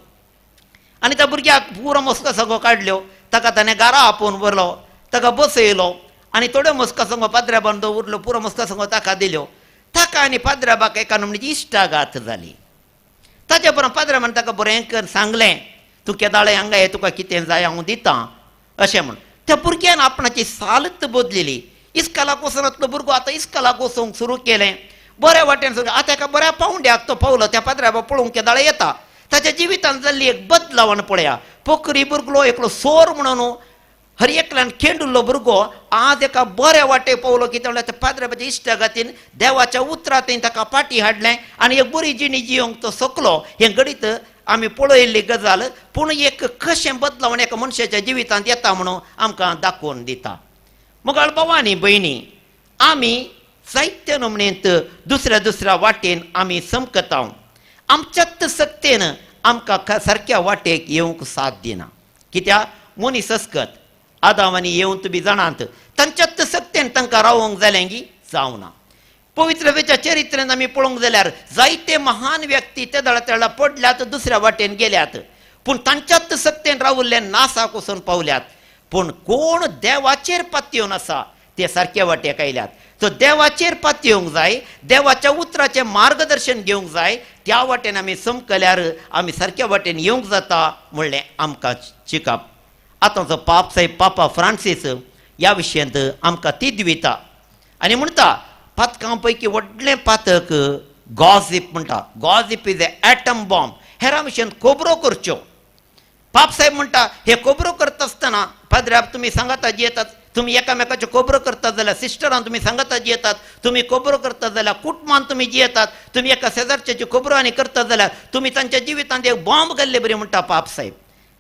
आनी त्या भुरग्याक पुरो मस्का संगो काडल्यो, ताका ताणें घरा आपोवन व्हरलो, ताका बसयलो आनी थोड्यो मस्का संगो पाद्राबान दवरल्यो, पुरो मस्का संगो ताका दिल्यो. ताका आनी पाद्राबाक एका नमणेची इश्टागात जाली. ताच्या उपरांत पाद्राबान ताका बरें कर सांगलें, तूं केदाळे हांगा ये, तुका कितें जाय हांव दितां अशें म्हूण. त्या भुरग्यान आपणाची सालत बदलिली. इस्कलाक वचनातलो भुरगो आतां इस्कलाक वचूंक सुरू केलें, बऱ्या वाटेन सुरू. आतां एका बऱ्या पावंड्याक तो पावलो. त्या पाद्राबा पळोवंक केदाळे येता. ताच्या जिवितांत जाल्ली एक बदलावण पळया. पोखरी भुरगलो एकलो सोर म्हणून हर एकल्यान खेंडुल्लो भुरगो आज एका बऱ्या वाटे पावलो. कितें म्हणल्यार त्या पाद्र्याच्या इश्टागतीन देवाच्या उतरांत ताका फाटी हाडलें आनी एक बरी जिणी जियोंक तो सकलो. हें घडीत आमी पळयल्ली गजाल, पूण एक कशें बदलावण एका मनशाच्या जिवितांत येता म्हणून आमकां दाखोवन दिता. मुगाळ भावांनी भयणी, आमी जायत्या नमणेंत दुसऱ्या दुसऱ्या वाटेन आमी समकता. आमच्याच सक्तेन आमकां सारक्या वाटेक येवंक साथ दिना. कित्याक मनीस अस्कत आदाम आनी येवन तुमी जाणात, तांच्याच सक्तेन तांकां रावोंक जालें गी जावना. पवित्र वेच्या चरित्रेन आमी पळोवंक जाल्यार जायते महान व्यक्ती ते दळा तेळा पडल्यात, दुसऱ्या वाटेन गेल्यात, पूण तांच्याच सक्तेन रावल्ले नासाक वचून पावल्यात. पूण कोण देवाचेर पातयेवन आसा ते सारक्या वाटेक आयल्यात. सो देवाचेर पातयेवंक जाय, देवाच्या उतराचें मार्गदर्शन घेवंक जाय. त्या वाटेन आमी समकल्यार आमी सारक्या वाटेन येवंक जाता म्हणलें आमकां शिकप. आतांचो पाप साहेब पापा फ्रांसीस ह्या विशयांत आमकां ती दिता आनी म्हणटा, पातकां पैकी व्हडलें पातक गॉसीप म्हणटा. Gossip is a atom bomb. हेरां विशयांत खबरो करच्यो. पाप साहेब म्हणटा हे खबरो करता आसतना पाद्र्याब तुमी सांगाता जियेतात, तुमी एकामेकाच्यो खबरो करतात जाल्यार सिस्टरान तुमी सांगाता जियेतात, तुमी खबरो करतात जाल्यार कुटुंबान तुमी जियेतात, तुमी एका शेजारच्याच्यो खबरो आनी करतात जाल्यार तुमी तांच्या जिवितांत एक बॉम्ब घाल्ले बरी म्हणटा पाप साहेब.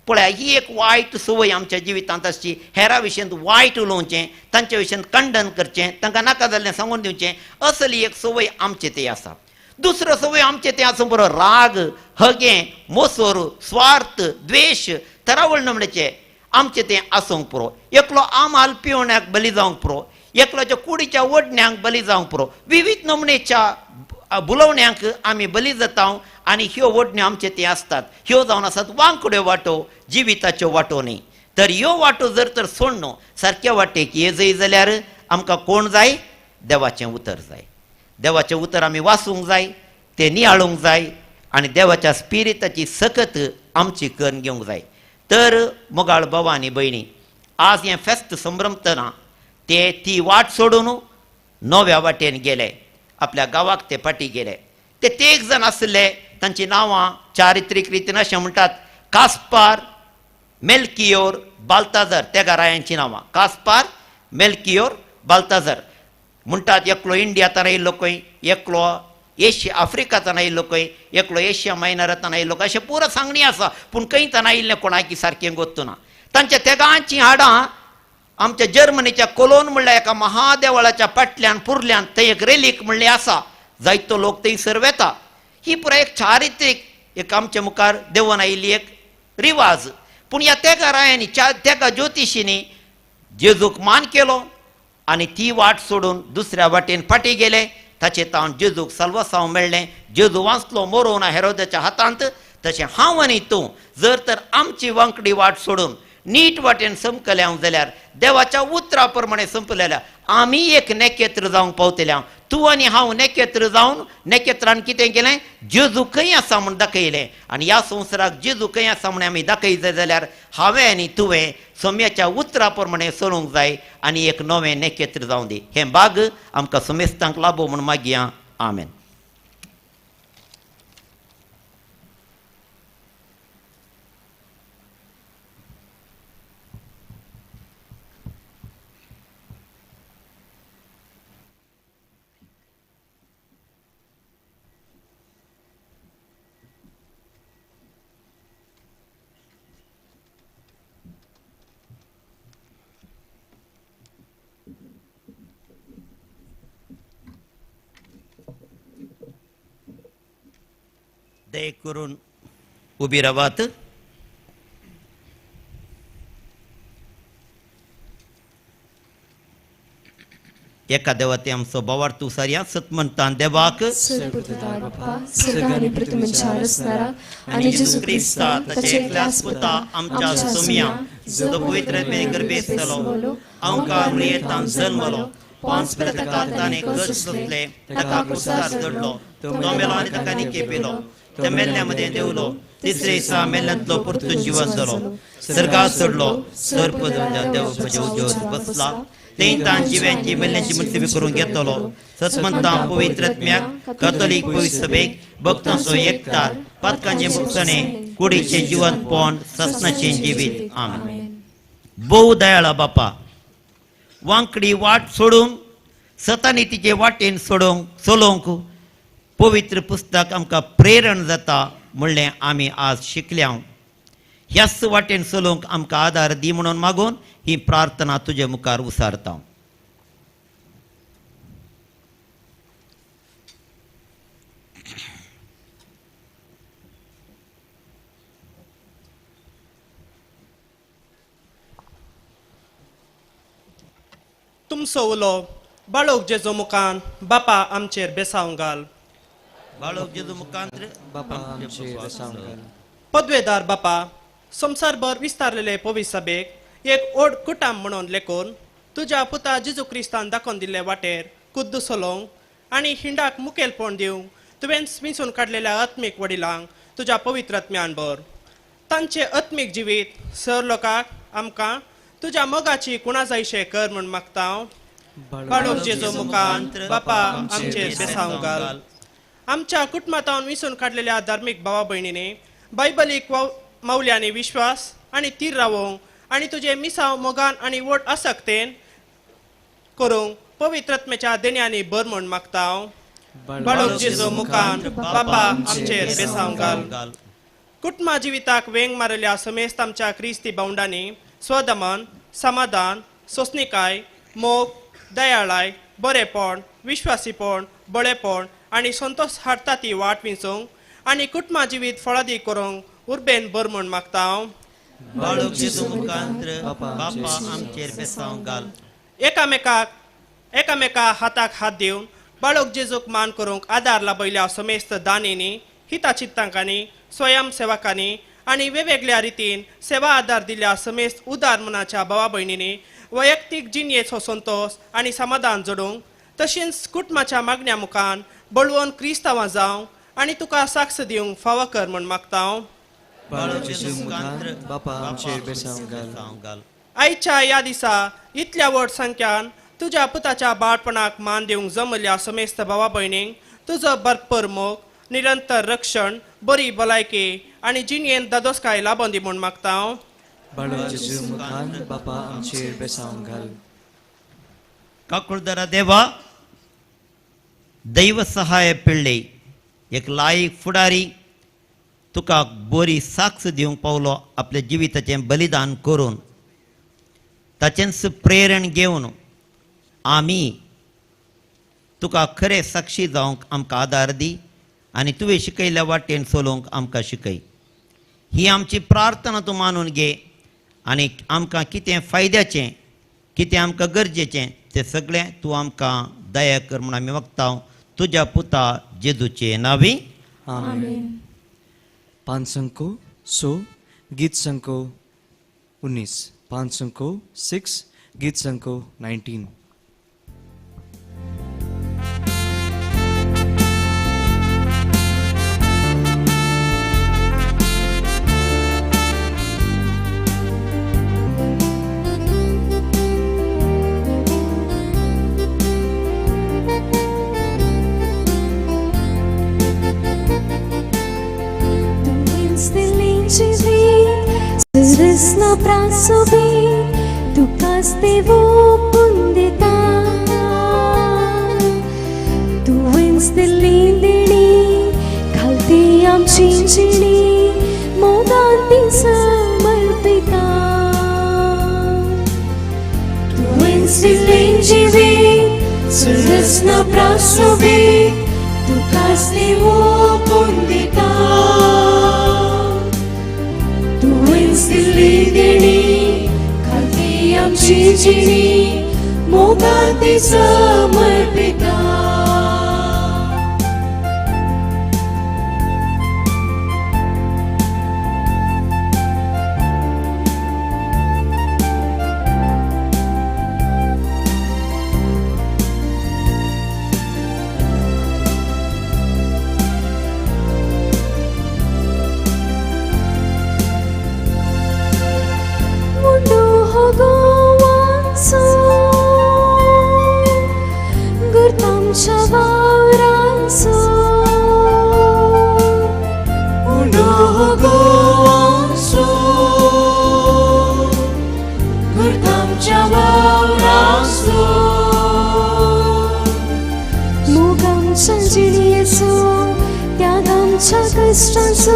पळया, ही एक वायट संवय आमच्या जिवितांत आसची. हेरा विशयांत वायट उलोवचें, तांच्या विशयांत खंडन करचें, तांकां नाका जाल्लें सांगून दिवचें, असली एक संवय आमचे ते आसा. दुसरो संवय आमचे ते आसूं बरो राग, हगें, मोसोर, स्वार्थ, द्वेश, तरावळ नमणेचे आमचे तें आसूंक पुरो. एकलो आमाल पिवण्याक बली जावंक पुरो, एकल्याच्या कुडीच्या ओडण्यांक बली जावंक पुरो. विविध नमणेच्या बुलोवण्यांक आमी बली जाता आनी ह्यो ओडण्यो आमचे ते आसतात. ह्यो जावन आसात वांकड्यो वाटो, जिविताच्यो वाटो न्ही. तर ह्यो वाटो जर तर सोडनो सारक्या वाटेक ये जय जाल्यार आमकां कोण जाय? देवाचें उतर जाय. देवाचें उतर आमी वाचूंक जाय, तें नियाळूंक जाय आनी देवाच्या स्पिरिताची सकत आमची करून घेवंक जाय. तर मोगाळ भावा आनी भयणी, आज हें फेस्त संभ्रमतना ते ती वाट सोडून नव्या वाटेन गेले, आपल्या गांवाक ते फाटी गेले. ते तेग जाण आसले, तांची नांवां चारित्रीक रितीन अशें म्हणटात, कास्पार, मेल्कियोर, बाल्ताजर. तेगा रायांची नांवां कास्पार, मेल्कियोर, बाल्ताजर म्हणटात. एकलो इंडियातान आयिल्लो खंय, एकलो एशिया आफ्रिकातान आयिल्लो खंय, एकलो एशिया मायनरातान आयिल्लो खंय, अशें पुरो सांगणी आसा. पूण खंयतान आयिल्लें कोणाकी सारकें गोत्तुना. तांच्या तेगांचीं हाडां आमच्या जर्मनीच्या कोलोन म्हणल्यार एका महादेवळाच्या फाटल्यान पुरल्यान थंय एक रेलीक म्हणलें आसा, जायतो लोक थंयसर वेता. ही पुराय एक चारित्रीक एक आमच्या मुखार देवून आयिल्ली एक रिवाज. पूण ह्या तेगा रायांनी तेगा ज्योतिशींनी जेजूक मान केलो आनी ती वाट सोडून दुसऱ्या वाटेन फाटी गेले. ताचे तावन जेजूक सल्वसांव मेळ्ळें. जेजू वांचलो मोरोना हेरोदाच्या हातांत. तशें हांव आनी तूं जर तर आमची वांकडी वाट सोडून नीट वाटेन संपले हांव जाल्यार देवाच्या उतरा प्रमाणे संपलेल्या आमी एक नेकेत्र जावंक पावतले. तूं आनी हांव नेकेत्र जावन नेकेत्रान कितें केलें? जेजू खंय आसा म्हूण दाखयलें. आनी ह्या संवसाराक जेजू खंय आसा म्हूण आमी दाखयले जाल्यार हांवें आनी तुवें सोम्याच्या उतरा प्रमाणे चलूंक जाय आनी एक नवें नेकेत्र जावं दी. हें बाग आमकां समेस्तांक लाबो म्हूण मागया. आमेन. दया करून उबी रावात. एका देवाते आमचो भावार्थ उसारया. सत म्हणटा देवाक आनी जेजू क्रिस्ता ताचे एकल्याच पुता आमच्या सोम्या, जो पवित्र गर्भेत जालो, अंकार मृयेतान जल्मलो, पांच ताका ताणें कश्ट सोंसले, ताका कुसार चडलो, तो मेलो आनी ताका निकेपिलो, ते मेल्ल्या मदें देंवलो, तिसरे दिसा मेल्ल्यांतलो परतून जिवन जालो, सर्गात चडलो, सर्प देवाच्या उजव्या बसला, थंय ताण जिव्यांची मेल्ल्यांची मुर्ती करून घेतलो. सतमंता पवित्रत्म्याक कथोलीक पवित्र सभेक भक्तांचो एकतार, पातकांचें भोगसणें, कुडीचें जिवंतपण, ससनाचें जिवीत. आमेन. भोव दयाळा बापा, वांकडी वाट सोडून सतानी तिचे वाटेन सोडोवंक चलोवंक पवित्र पुस्तक आमकां प्रेरण जाता म्हणलें आमी आज शिकल्या. ह्याच वाटेन चलोवंक आमकां आदार दी म्हणून मागून ही प्रार्थना तुजे मुखार उसारता. तुमचो उलो बाळोक जेजो मुखान बापा आमचेर बेसावंक घाल. बाळोक जेजो मुखान बापा आमचेर बेसावंक घाल. पदवेदार बापा, संवसारभर विस्तारलेले पवित्र सभेक एक ओड कुटाम म्हणून लेखून तुज्या पुता जेजू क्रिस्तान दाखोवन दिल्ले वाटेर कुद्द चलोवंक आनी हिंडाक मुखेलपण दिवंक तुवें विंचून काडलेल्या आत्मीक वडिलांक तुज्या पवित्र आत्म्यान भर. तांचें आत्मीक जिवीत सर लोकांक आमकां तुज्या मोगाची कुणा जायशें कर म्हूण मागता हांव. बाळोक जेजू मुखान बापा आमचेर बेसावंक घाल. आमच्या कुटुंबांत विंचून काडलेल्या धार्मीक भावा भयणींनी बायबलीक मौल्यांनी विश्वास आनी तीर रावोवंक आनी तुजें मिसांव मोगान आनी व्हड आसक्तेन करूंक पवित्र आत्म्याच्या देण्यांनी भर म्हूण मागता हांव. बाळोक जेजू मुखान बापा आमचेर बेसावंक घाल. कुटुंबा जिविताक वेंग मारिल्ल्या समेस्त आमच्या क्रिस्ती भावंडांनी स्वदमन, समाधान, सोंसणीकाय, मोग, दयाळाय, बरेपण, विश्वासीपण, बळेपण आनी संतोश हाडटा ती वाट विंचूंक आनी कुटुंबा जिवीत फळादीक करूंक उर्बेन भर म्हूण मागता हांव. बाळोक जेजू मुखान बापा आमचेर बेसावंक घाल. एकामेका हाताक हात दिवन बाळोक जेजूक मान करूंक आदार लाभयल्या समेस्त दानींनी, हिताचित्तांकांनी, स्वयंसेवकांनी आनी वेगवेगळ्या रितीन सेवा आदार दिल्ल्या समेस्त उदार मनाच्या भावा भयणींनी वैयक्तीक जिणेचो संतोश आनी समाधान जोडूंक तशेंच कुटुंबाच्या मागण्या मुखान बळवंत क्रिस्तांवां जावंक आनी तुका साक्ष दिवंक फावो कर म्हूण मागता हांव. आयच्या ह्या दिसा इतल्या व्हड संख्यान तुज्या पुताच्या बाळपणाक मान दिवंक जमल्ल्या समेस्त भावा भयणींक तुजो भरपूर मोग, निरंतर रक्षण, बरी भलायकी आनी जिणेंत दादोसकाय लाबोन दी म्हूण मागता हांव. बापा आमचेर बेसावंक घाल. काकुळदारा देवा, दैव सहाय पिळ्ळे एक लायक फुडारी तुका बरी साक्ष दिवंक पावलो आपल्या जिविताचें बलिदान करून ताचेंच प्रेरण घेवन आमी तुका खरें साक्षी जावंक आमकां आदार दी आनी तुवें शिकयल्ल्या वाटेन चलोवंक आमकां शिकय. ही आमची प्रार्थना तूं मानून घे आनी आमकां कितें फायद्याचें, कितें आमकां गरजेचें तें सगळें तूं आमकां दया कर म्हूण आमी मागता तुज्या पुता जेजूचे नांवी. आमेन. 5 6 गीत संको 19, 5 6 गीत संको 19. Srisna prasubi tu kastevo pundita tu instilindini khalti amchi jini moganti samarpita tu instilindini Srisna prasubi tu kastevo pundita दिली खालती आमची जिणी मोगांती समर्पिता. आमच्या जिणयेचो त्याग आमच्या कश्टांचो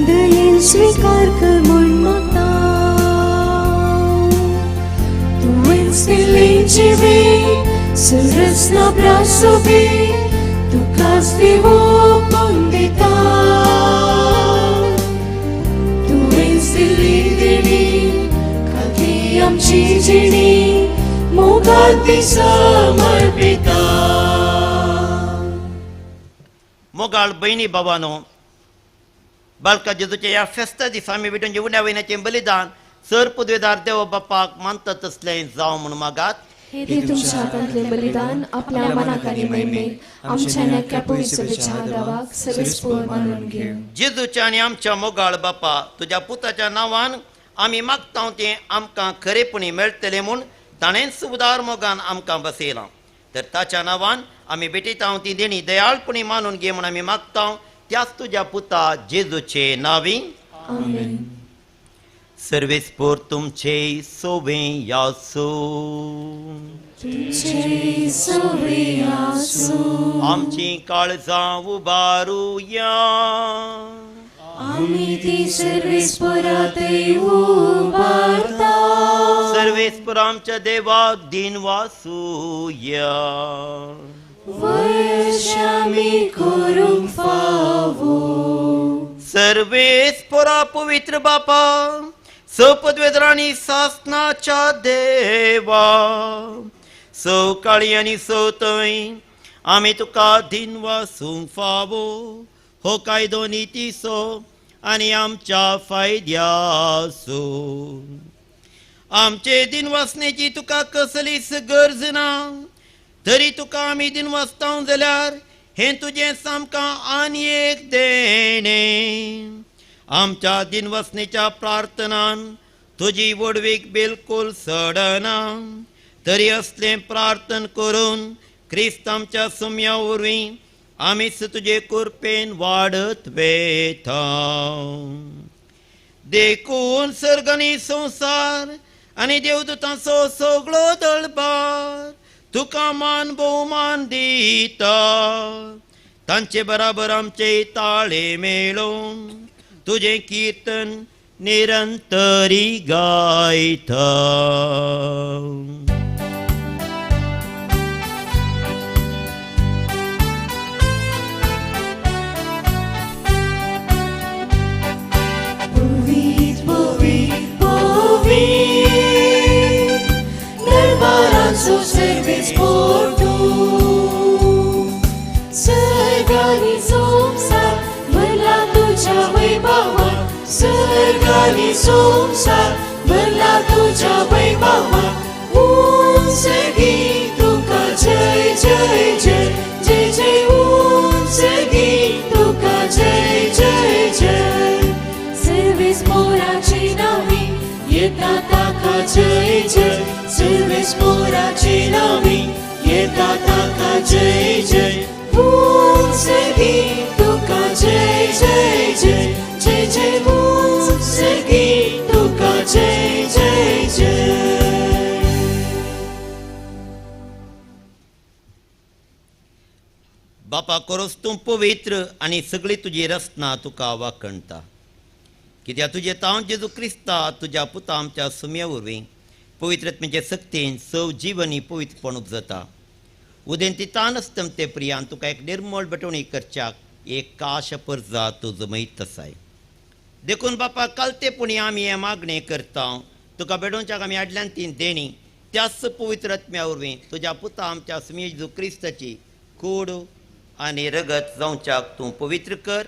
दयेन स्विकार कर म्हूण मागता. तुवेंच दिल्ली जिवीत संरचना प्रासोबी तुकाच दिवोपून दिता. तुवेंच दिल्ली देणी खाती आमची जिणी मोगात ती समर्पिता. मोगाळ भयणी बाबानो, बालका जेजूच्या ह्या फेस्ता दिसा आमी भेटून जेवण्या वयण्याचें बलिदान सर पदवेदार देव बापाक मानता तसलें जावं म्हूण मागात. हे तुमच्या हातांतलें बलिदान आपल्या मनाक आनी महिमेक आमच्या नेक्या पवित्र देवाक सवेस्पोर मानून घेवं. जेजूच्या आनी आमच्या मोगाळ बापा, तुज्या पुताच्या नांवान आमी मागता तें आमकां खरेपणी मेळटलें म्हूण ताणेंच उदार मोगान आमकां बसयलां. तर ताच्या नांवान आमी भेटयता ती देणी दयाळपणी मानून घे म्हूण आमी मागता त्याच तुज्या पुता जेजूचे नांवी. आमेन. सर्वेस्पोर तुमचे सोवे यासो, तुमचे सोवे आसो. आमची काळजां उबारुया, आमी ती सर्वेस्पोरातय उबारता. सर्वेस्पोर आमच्या देवाक दिन वासूया. वर्षामी करूंक फावो. सर्वेस्पोरा पवित्र बापा, सपदवेद्रांनी सासनाच्या देवा, सवकाळी आनी सवतय आमी तुका दिन वासूंक फावो. हो कायदो नितीचो आनी आमच्या फायद्याचो. आमचे दिन वासनेची तुका कसलीच गरज ना, तरी तुका आमी दिन वाचता जाल्यार हें तुजें सामकां आनी एक देणें. आमच्या दिनवसनेच्या प्रार्थनान तुजी व्हडवीक बिलकूल सडना, तरी असलें प्रार्थन करून क्रिस्त आमच्या सुम्या वरवीं आमीच तुजे कृपेन वाडत वेता. देखून सर्ग आनी संवसार आनी देवदूतांचो सगळो दळबार तुका मान भोवमान दिता. तांचे बराबर आमचे ताळे मेळोवन तुजें कीर्तन निरंतरी गायता. पवीत पवीत पवीत दरबाराचो सर्वेस्पोर तूं, सर्गानी संवसार भरला तुज्या वैभवान, सर्गानी संवसार भरला तुज्या वैभवान. उंच गीत तुका जय जय जय जय जय, उंच गीत तुका जय जय जय. सर्वेस्पोराची नावी येता ताका जय जय, सर्वेस्पोराची नावी येता ताका जय जय. उंच गीत तुका जय जय जय जय जय, उंच गीत तुका जय जय जय. बापा करोस तूं पवित्र आनी सगळी तुजी रचना तुका वाखणता. कित्याक तुजें तांव जेजू क्रिस्ता तुज्या पुता आमच्या सुम्या वरवीं पवित्रत्मेचे सक्तीन सव जिवनी पवित्रपण उपजता. उदेंती तानस्तम ते प्रियान तुका एक निर्मळ भेटवणी करच्याक एक काश परजा तूं जमयत आसाय. देखून बापा कालतेपणी आमी हें मागणें करता, तुका भेटोवच्याक आमी आडल्यान ती देणी त्याच पवित्र आत्म्या वरवीं तुज्या पुता आमच्या सुम्या जेजू क्रिस्ताची कूड आनी रगत जावच्याक तूं पवित्र कर.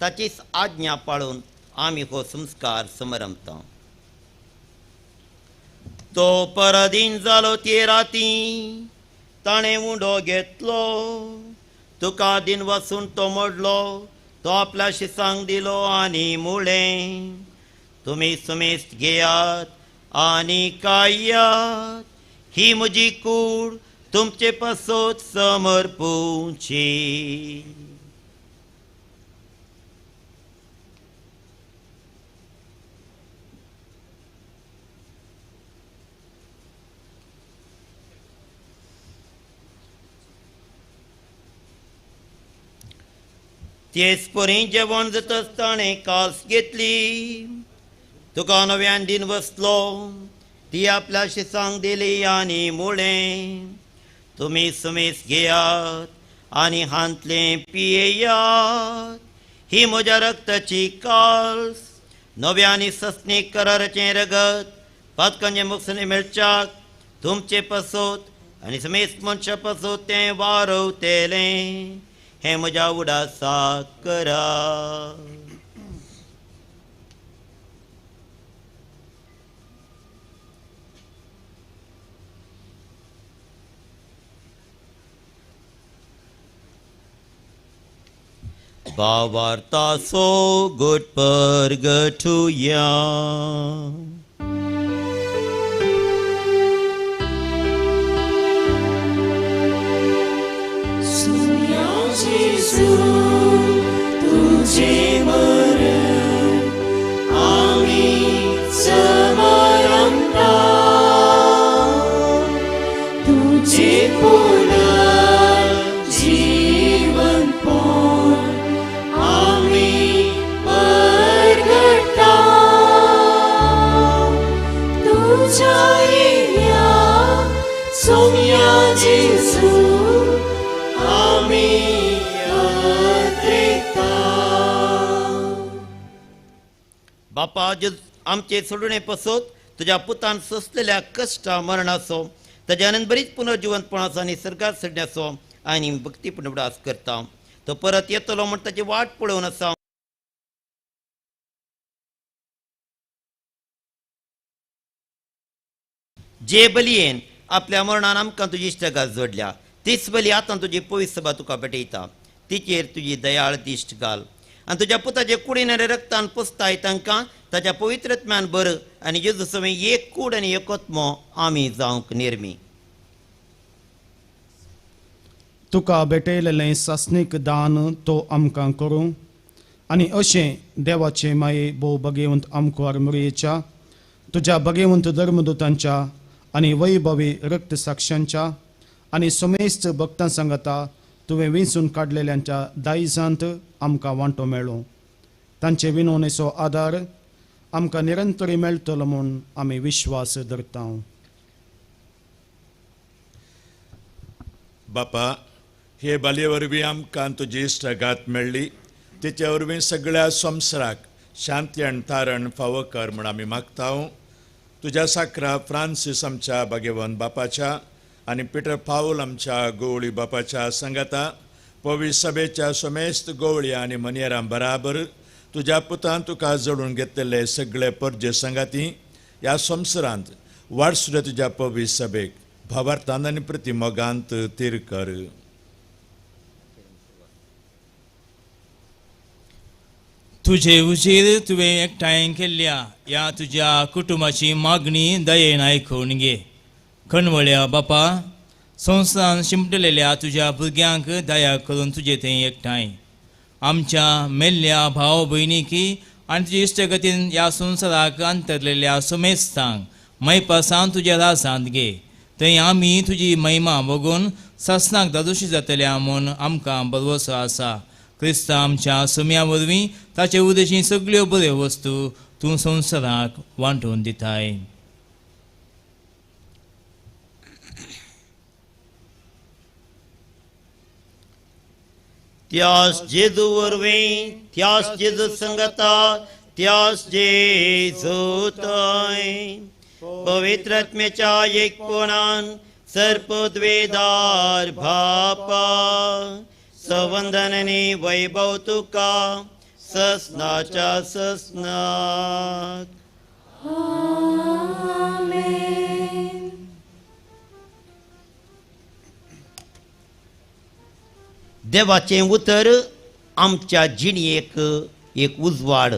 ताचीच आज्ञा पाळून आमी हो संस्कार समरमता. तो पराधीन जालो ते राती ताणें उंडो घेतलो, तुका दिन वासून तो मोडलो, तो आपल्या शिसांक दिलो आनी मुळें, तुमी सुमेस्त घेयात आनी खायात, ही म्हजी कूड तुमचे पासत समर्पुची. तेच परी जेवण जातच ताणें कास घेतली, तुका नव्यान दिन बसलो, ती आपल्या शिसांक दिली आनी मुळें, तुमी सुमेस घेयात आनी हांतलें पियेयात, ही म्हज्या रक्ताची कास, नव्या आनी सस्नीक कराराचें रगत, पातकांचें मुक्सने मेळच्याक तुमचे पासत आनी समेस्त मनशा पासत तें वारवतेलें, हें म्हज्या उडासाक करा. भावार्थाचो गोड परगटुया. सुया जेजू तुझे मरण आमी समरंता, तुझे पुनर्जीवनपण आमी परगटा, तुझ्या येण्या सोम्या जेजू आमी अत्रेता. बापा, आमचे सोडणे पसत तुज्या पुतान सोंसलेल्या कश्टा मरणाचो, ताज्या आनंद बरीच पुनर्जिवंतपणाचो आनी सर्गात चडण्याचो आनी भक्तीपूर्ण उडास करता. तो परत येतलो म्हण ताची वाट पळोवन आसा. जे बलयेन आपल्या मरणान आमकां तुजी इश्टगात जोडल्या, तीच बली आतां तुजी पवित्र सभा तुका भेटयता, तिचेर तुजी दयाळ दिश्ट घाल आनी तुज्या पुताचे कुडीन आनी रक्तान पोसताय तांकां ताच्या पवित्रत्म्यान बर आनी जेजू सवें एक कूड आनी एकत्मो आमी जावंक निर्मी. तुका भेटयलेलें सासणीक दान तो आमकां करूं आनी अशें देवाचे माये भोव भगेवंत आमकार मुरयेच्या तुज्या भगेवंत धर्मदूतांच्या आनी वैभवी रक्त साक्षांच्या आनी समेस्त भक्तां सांगता तुवें विंचून काडलेल्यांच्या दायजांत आमकां वांटो मेळूं. तांचे विनवणेचो आदार आमकां निरंतरी मेळटलो म्हूण आमी विश्वास धरता. बापा, हे बालये वरवीं आमकां तुजी इश्टागात मेळ्ळी, तिचे वरवीं सगळ्या संवसाराक शांती आनी तारण फावो कर म्हूण आमी मागता. तुज्या साकरा फ्रांसीस आमच्या भाग्यवंत बापाच्या आनी पिटर पावल आमच्या गवळी बापाच्या सांगाता पवित्र सभेच्या समेस्त गवळी आनी मनियरां बराबर तुज्या पुतान तुका जोडून घेतलेले सगळे परजे सांगाती ह्या संवसारांत वाडसुद्या तुज्या पवित्र सभेक भावार्थान आनी प्रतिमोगांत तीर कर. तुजे उजीर तुवें एकठांय केल्ल्या ह्या तुज्या कुटुंबाची मागणी दयेन आयकून घे. कणवळ्या बापा, संवसारान शिंपडलेल्या तुज्या भुरग्यांक दया करून तुजे थंय एकठांय आमच्या मेल्ल्या भाव भयणीकी आनी तुजे इश्टगतीन ह्या संवसाराक अंतरलेल्या सुमेस्तांक मैपासान तुज्या राजांत घे. थंय आमी तुजी महिमा बघून सासणाक दादोशी जातल्या म्हूण आमकां भरवसो आसा. क्रिस्ता आमच्या सुम्या वरवीं ताचे उदेशी सगळ्यो बऱ्यो वस्तू तूं संवसाराक वांटून दिताय. त्यास जेजू वरवीं, त्यास जेजू संगता, त्यास जेजू थंय पवित्र आत्म्याच्या एकपणान सर्पद्वेदार भापा सवंदननी वैभव तुका ससनाच्या ससनाक. आमेन. देवाचें उतर आमच्या जिणेक एक उजवाड.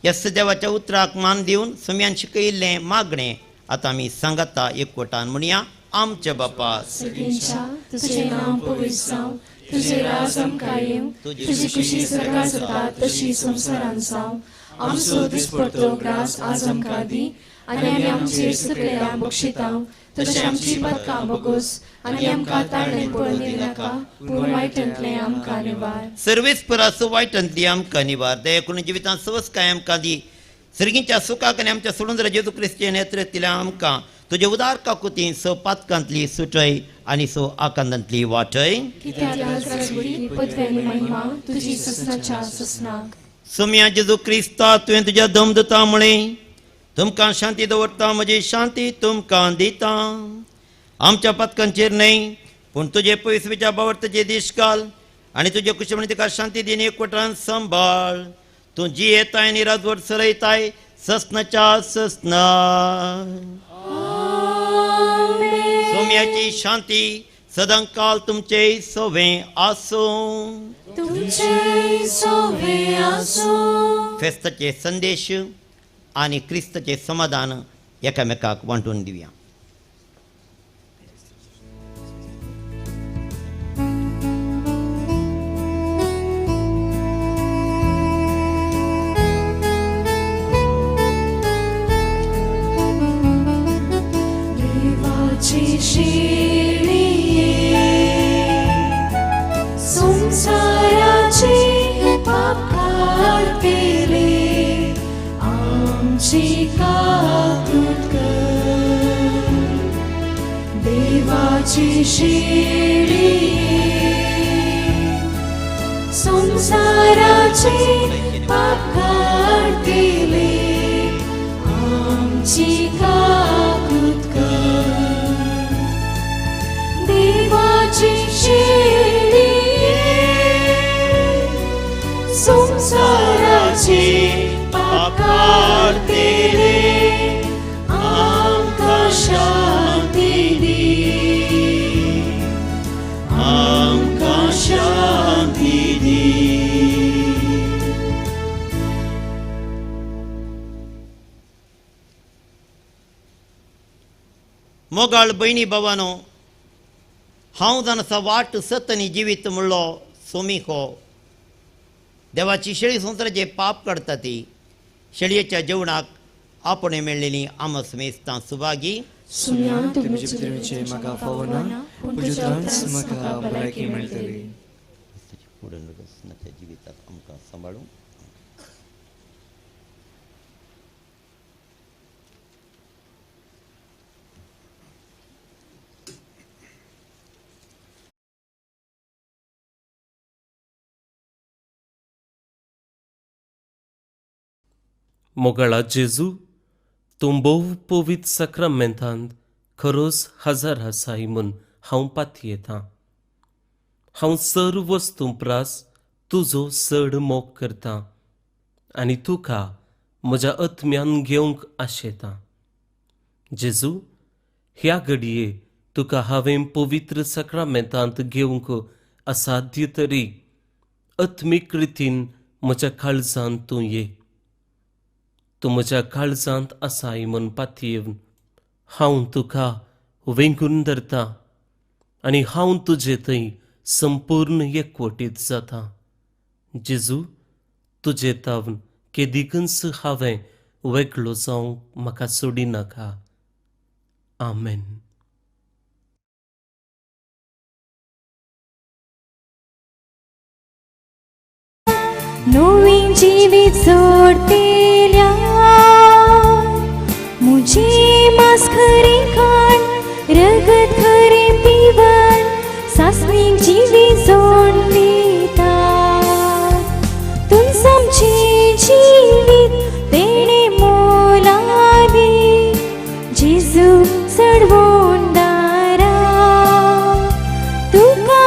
ह्या देवाच्या उतराक मान दिवन सम्यान शिकयिल्लें मागणें आतां आमी सांगाता एकवटान म्हणया. आमच्या बापा सगळींच्या तुझें नांव पवित्र जावं, तुझें राज आमकां येवं, तुजी खुशी स्वर्गांत जाता तशी संवसारांत जावं. आमचो दिसपडतो ग्रास आज आमकां दी आनी आमी आमचेर चुकलेल्या बक्षिता तशें आमची पदकां बोगोस आनी आमकां ताळणें पळोवन नाका पूण वायटांतलें आमकां निवार. सर्वेस्पराचो वायटांतली आमकां निवार. दया करून जिवितांत सवसकाय आमकां दी. सर्गींच्या सुखाक आनी आमच्या सोडून जेजू क्रिस्ती नेतृत्वांतल्या आमकां तुजे उदार काकुतीन स पातकांतली सुटय आनी स आकांतांतली वाटय. सोम्या जेजू क्रिस्ता तुवें तुज्या दम दिता म्हळें तुमकां शांती दवरता, म्हजी शांती तुमकां दिता. आमच्या पातकांचेर न्हय पूण तुजे पयसुच्या बावडताचे दीस घाल आनी तुजे कुशी म्हण तिका शांती दिन एकवटान सांबाळ. तूं जियेताय आनी राजवट चलयताय ससनाच्या ससना. सोम्याची शांती सदांकाल तुमचे सोवे आसूं. तुमचे सोवे आसूं. फेस्ताचे संदेश आनी क्रिस्ताचे समाधान एकामेकाक वांटून दिवया. देवाची शेळी संसाराचे पाप काडटले आमची काकूत कर. देवाची शेळी संसाराचे पाप काडटले आमची काकूत कर. देवाची शेळी संसाराचे पाप काडटले आमकां शांती दी, आमकां शांती दी. मोगाळ भयणी भावानो, हांव जावन आसा वाट सत आनी जिवीत म्हणलो सोमी हो. देवाची शेळी संवसाराचे पाप काडटा ती शेळयेच्या जेवणाक आपणे मेळ्ळेली आमस मेस्तां सुभागी. तुमचे प्रेमीचे म्हाका फावना पूण तुज्या उपरांत म्हाका भलायकी मेळटली. जिवितात आमकां सांबाळूं. मोगाळा जेजू, तूं भोव पवित्र साक्रामेंतांत खरोच हजर आसाय म्हूण हांव पातयेतां. हांव सर्व वस्तूं प्रास तुजो चड मोग करतां आनी तुका म्हज्या आत्म्यान घेवंक आशेतां. जेजू, ह्या घडये तुका हांवें पवित्र साक्रामेंतांत घेवंक असाध्य तरी आत्मीक रितीन म्हज्या काळजांत तूं ये. तूं म्हज्या काळजांत आसाय म्हूण पातयेवन हांव तुका वेंगून धरतां आनी हांव तुजे थंय संपूर्ण एकवटीत जाता. जेजू, तुजे तावन केदिकूच हांवें वेगळो जावंक म्हाका सोडिनाका. आमेन. नवीन जिवीत जोडतेल्या मुझे मास खरें खाण रगत खरें पिवन सासणीक जिवीत जोड दिता. तुमचें जिवीत तेणें मोलादी जेजू चडवून दारा तुका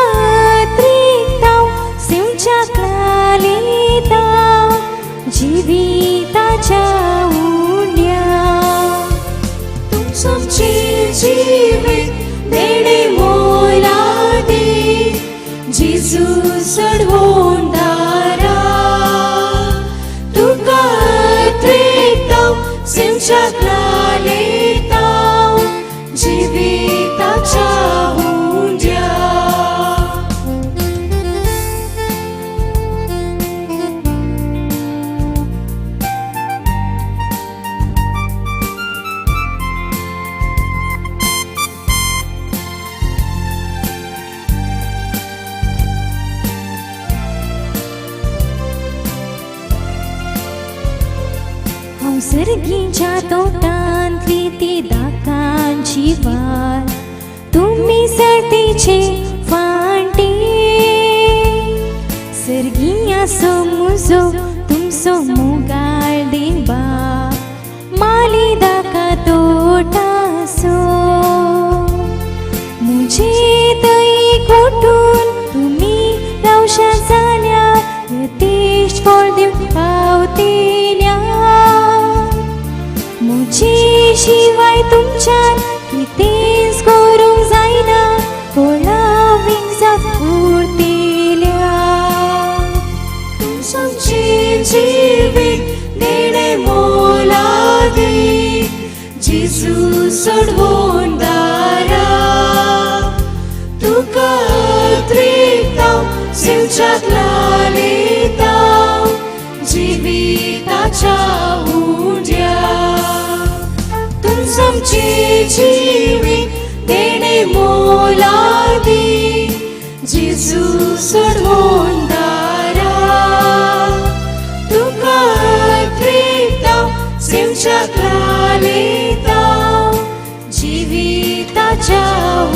त्रितां सिंवच्या क्लालिता जिविताच्या उंड्या. तुमचें जिवीत देणें मोलादी जेजू चडवून दारा तुका त्रितां सिंवच्या क्लालिता जिविताच्या उंड्या. हांव सर्गीच्या तोटांतली ती दाकांची वाल, तुमी सर्तीचे फांटे. सर्गी आसो मुजो तुमचो मोगाळ देवा, माली दाका तोटासो. मुझे तई कोठून तुमी रावशा जाल्यार यतेश फळ दिवंक पावतेल्या. मुझे शिवाय तुमच्यान कितेंच करूंक जायना, फळां जात उरतेल्या. तुमचे जिवीत देणे मोलादीक, जेजू सोडवून दारा. तुका त्रिता सिंचाक लालिता, जिविताच्या उंड्या. तुमचे जिवीत देणे मोलादीक, जेजू सोडवून दारा. तुका त्रिता सिंचाक लालिता, जिविताच्या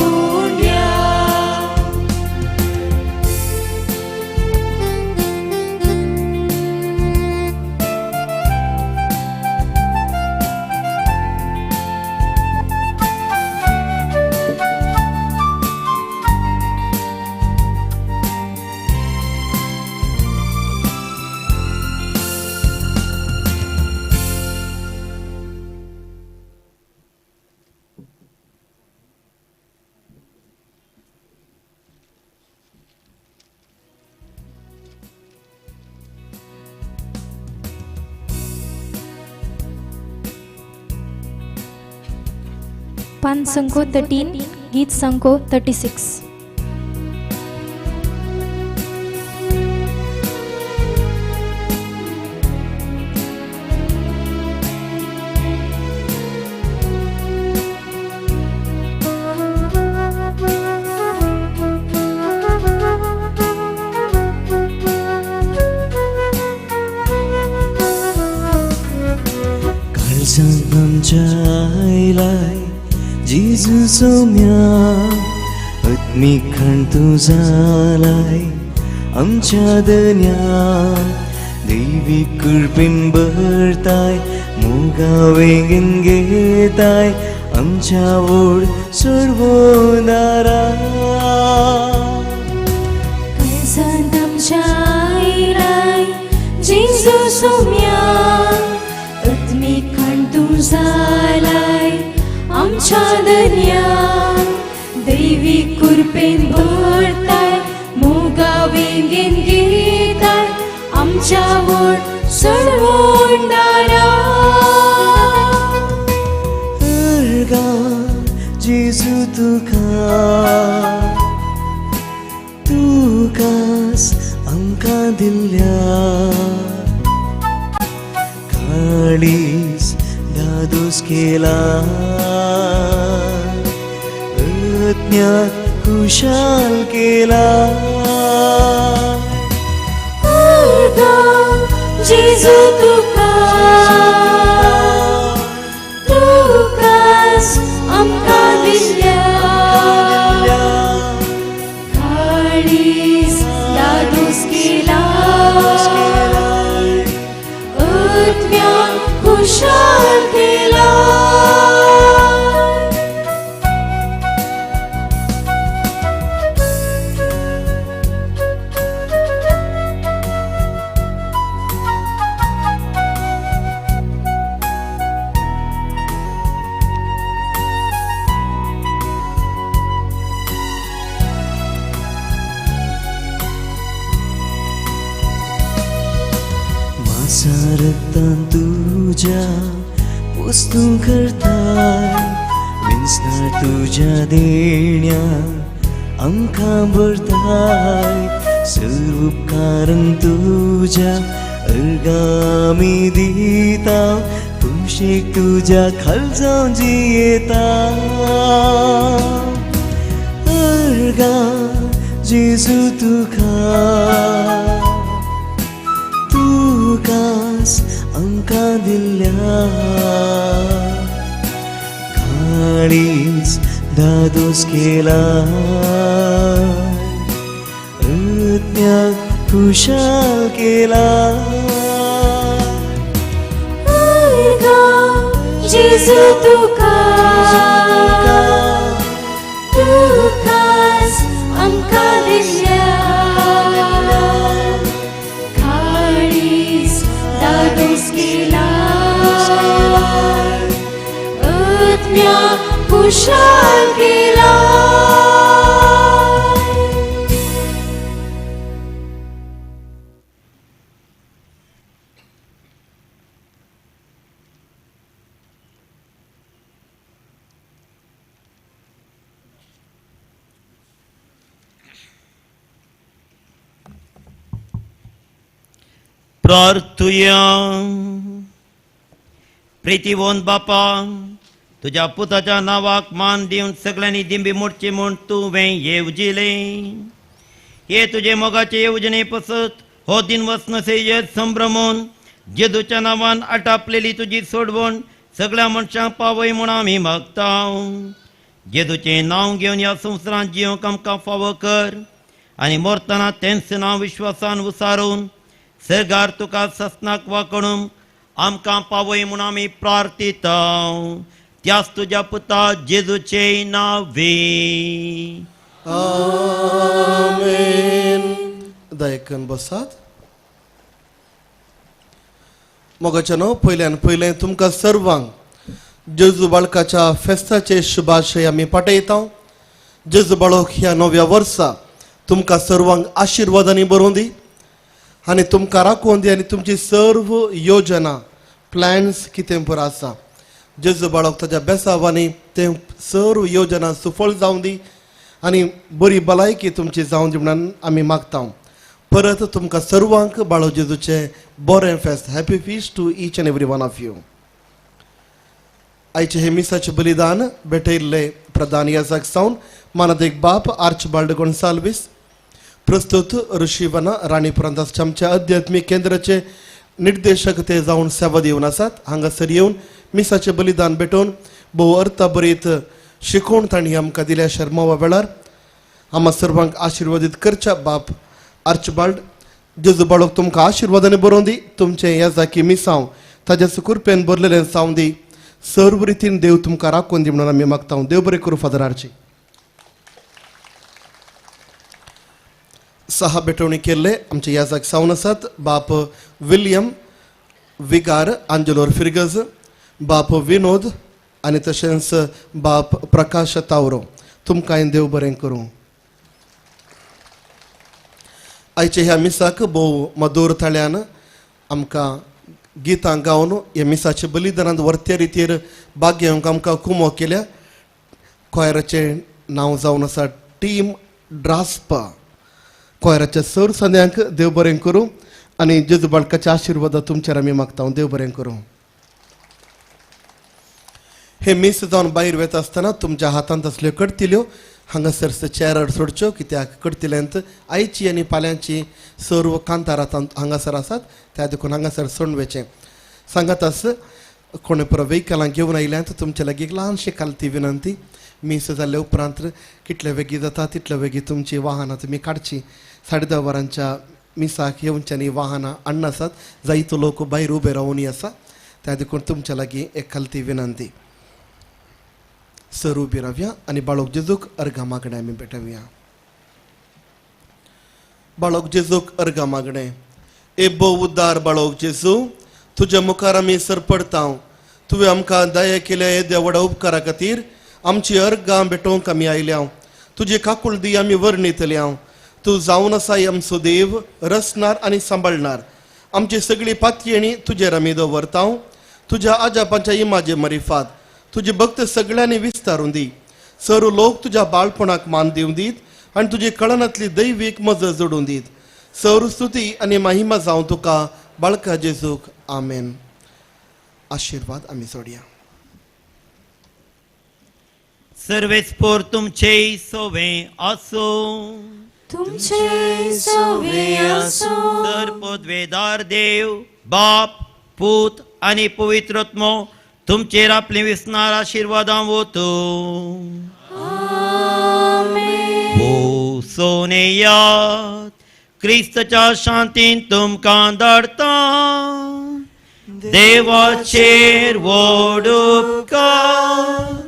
उंड्या. पान संको 13, गीत संको 36. काळजांत आमच्या आयलाय जेजू सोम्या, आत्मीक खण तूं जालाय आमच्या दन्या. दैवीक कृपेन भरताय, मोगा वेंगेन घेताय, आमच्या वोड सोडवणारा. काळजांत आमच्या आयलाय जेजू सोम्या, आत्मीक खण तूं जालाय आमच्या दर्या. दैवीक कृपेन भरताय, मोगा वेंगेन घेताय, आमच्या वोड सोडवणारा. अर्गां जेजू तुका, तुकाच आमकां दिल्ल्या. काळीज दादोस केला, आत्म्याक खुशाल केला. अर्गां जेजू तुका, तुकाच आमकां दिल्ल्या. काळीज दादोस केला, आत्म्याक खुशाल केला. रक्तान तुज्या वस्तू करताय, विंचणार तुज्या देण्या आमकां भरताय. सर्व उपकारां तुज्या अर्गां आमी दिता, तुमशेक तुज्या खाल जावन जियेता. अर्गां जेजू तुका, तुकाच आमकां दिल्ल्या. दादोस केला आत्म्याक खुशाल केला जेजू तुका तुकाच आमकां दिल्या काळीज दादोस केला आत्म्याक खुशाल केला. प्रार्थुया. प्रितीवंत बापा, तुज्या पुताच्या नांवाक मान दिवन सगळ्यांनी दिंबी मोडची म्हूण तुवें येवजिलें. हे तुजे मोगाचे येवजणे पसत हो दिन वसनसेयत संभ्रमून जेजूच्या नांवान आटापलेली तुजी सोडवण सगळ्या मनशांक पावय म्हूण आमी मागता. जेजूचें नांव घेवन ह्या संवसारांत जिवंक आमकां फावो कर आनी मरतना तेंच नांव विश्वासान उसारून सरगार तुका ससनाक वाकडून आमकां पावय म्हूण आमी प्रार्थिता. त्याच तुज्या पुता जेजूचे नांवे आमेन. दयकन बसात. मोगाच्या न्हू पयल्यान पयलें तुमकां सर्वांक जेजू बाळकाच्या फेस्ताचे शुभाशय आमी पाठयता. जेजू बाळक ह्या नव्या वर्सा तुमकां सर्वांक आशिर्वादांनी बरोवन दी आनी तुमकां राखून दी आनी तुमची सर्व योजना प्लॅन्स कितें पुरो आसा जेजू बाळक ताच्या बेसावांनी तें सर्व योजना सुफळ जावं दी आनी बरी भलायकी तुमची जावं दी म्हणून आमी मागता. परत तुमकां सर्वांक बाळो जेजूचें बरें फेस्त. Happy feast to each and every one of you. आयचें हें मिसाचें बलिदान भेटयल्ले प्रधान याजक सावन मानादेक बाप आर्चबाल्ड गोन्साल्वीस, प्रस्तुत ऋषीवना राणी पुरंदासच्या आमच्या अध्यात्मीक केंद्राचे निर्देशक ते जावन सेवा दिवन आसात. हांगासर येवन मिसाचें बलिदान भेटोवन भोव अर्थाभरीत शिकोवण तांणी आमकां दिल्या. शर्मावा वेळार आमा सर्वांक आशिर्वादीत करच्या बाप आर्चबाल्ड जेजू बाळक तुमकां आशिर्वादांनी बरोवन दी. तुमचें याजाकी मिसांव ताज्या सुकुरपेन भरलेलें जावं दी. सर्व रितीन देव तुमकां राखून दी म्हणून आमी मागता. देव बरें करूं फादर आर्ची. सहा भेटवणी केल्ले आमचे याजाक सावन आसात बाप विल्यम विगार आंजलोर फिरगज, बाप विनोद आनी तशेंच बाप प्रकाश तावरो. तुमकां देव बरें करूं. आयचे ह्या मिसाक भोव मधूर थाळ्यान आमकां गितां गावन ह्या मिसाचे बलिदानांत वर्त्या रितीर भाग घेवंक आमकां कुमो केल्या. क्वायराचें नांव जावन आसा टीम ड्रास्पा. क्वायराच्या सर संद्यांक देव बरें करूं आनी जेजू बाळकाच्या आशिर्वादा तुमचेर आमी मागता. देव बरें करूं. हे मीस जावन भायर वता आसतना तुमच्या हातांत असल्यो कडतिल्यो हांगासर चेरार सोडच्यो, कित्याक कडतिल्यांत आयची आनी पाल्यांची सर्व कांतारां हांगासर आसात, त्या देखून हांगासर सोडून वचें. सांगात आस कोणे पुरो वेहिकलां घेवन आयल्यात तुमच्या लागीं एक ल्हानशी कालती विनंती, मीस जाल्ले उपरांत कितले वेगीं जाता तितले वेगीं तुमची वाहनां तुमी काडची. 10:30 वरांच्या मिसाक येवच्यांनी वाहनां हाडना आसात, जायतो लोक भायर उबे रावूनय आसा, त्या देखून तुमच्या लागीं एक खालती विनंती. सर उबी रावया आनी बाळक जेजूक अर्घा मागणें आमी भेटोवया. बाळक जेजूक अर्घा मागणें. ए भोव उद्दार बाळक जेजू, तुज्या मुखार आमी सरपडता. तुवें आमकां दया केल्या येद्या व्हडा उपकारा खातीर आमची अर्घां भेटोवंक आमी आयल्या. तुजी काकुळदी आमी वर्णितल्या. तूं जावन आसाय आमचो देव, रचणार आनी सांबाळणार. आमची सगळी पातयेणी तुजेर आमी दवरता. तुज्या आजापांच्या इमाजे मरिफात तुजी भक्त सगळ्यांनी विस्तारून दी. सर्व लोक तुज्या बाळपणाक मान दिवन दीत आनी तुजी कळनांतली दैवीक मजत जोडून दीत. सर्व स्तुती आनी महिमा जावं तुका बाळका जेजूक. आमेन. आशिर्वाद आमी सोडया. सर्वेस्पोर तुमचे सोवे आसो, तुमचे सोवे आसो. तर पदवेदार देव बाप पूत आनी पवित्र आत्मो तुमचेर आपले विसनार आशिर्वादां वोतो. आमेन. उसोन येयात. क्रिस्ताच्या शांतीन तुमकां धाडटा. देवाचेर व्हड उपकार.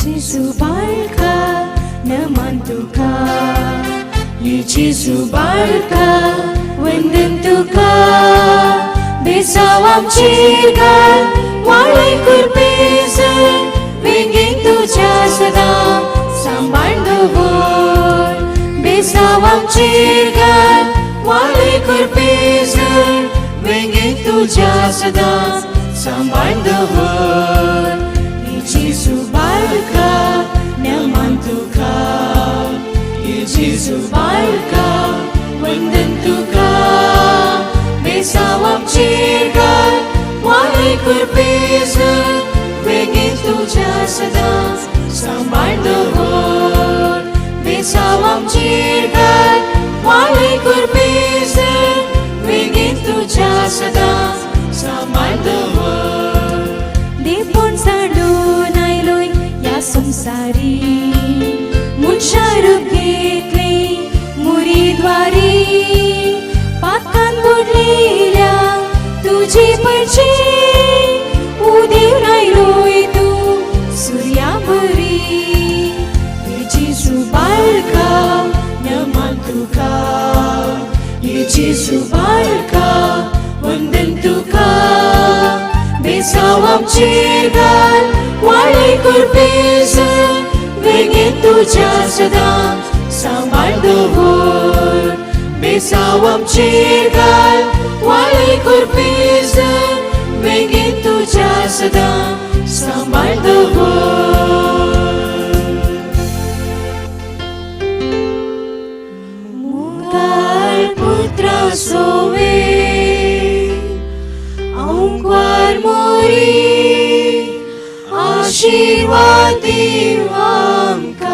Jesu barka naman tuka, Jesu barka वंदन तुका, बेसावाम चिरगाल वाळय कुरपेसर, वेंगेन तुज्या सदां सांबाळ दवर. बेसावाम चिरगाल वाळय कुरपेसर, वेंगेन तुज्या सदां सांबाळ दवर. Jesu barka naman tuka, Jesu barka वंदन तुका, बेसावाम चिरगाल वाळय कुरपेसर, वेंगेन तुज्या सदां सांबाळ दवर. बेसावाम चिरगाल वाळय कुरपेसर, वेंगेन तुज्या सदां सांबाळ दवर. देवपण सांडून आयलोय ह्या संवसारी, मनशा रूप घेतलें मुरीद्वारी, पातकान बुडलेल्या तुजी परची, उदेवन आयलोय तूं सुर्या बरी. जेसू बाळका नमन तुका, जेसू बाळका वंदन तुका, बेसावाम चिरगाल वाळय कुरपेसर, वेंगेन तुज्या सदां सांबाळ दवर. बेसावाम चिरगाल वाळय कुरपेसर, वेंगेन तुज्या सदां सांबाळ दवर. मुगाल पुत्रा सोवे अंकवार मोरी, आशीर्वाद दीव आमकां.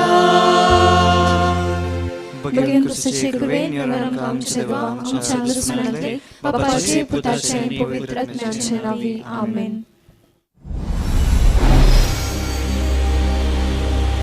बगेवन क्रिस्ताचे कृपेन आमकां आमच्या देवा आमच्या दुस्मनांतले बापाचे पुताचे आनी पवित्र आत्म्याचे नांवी आमेन.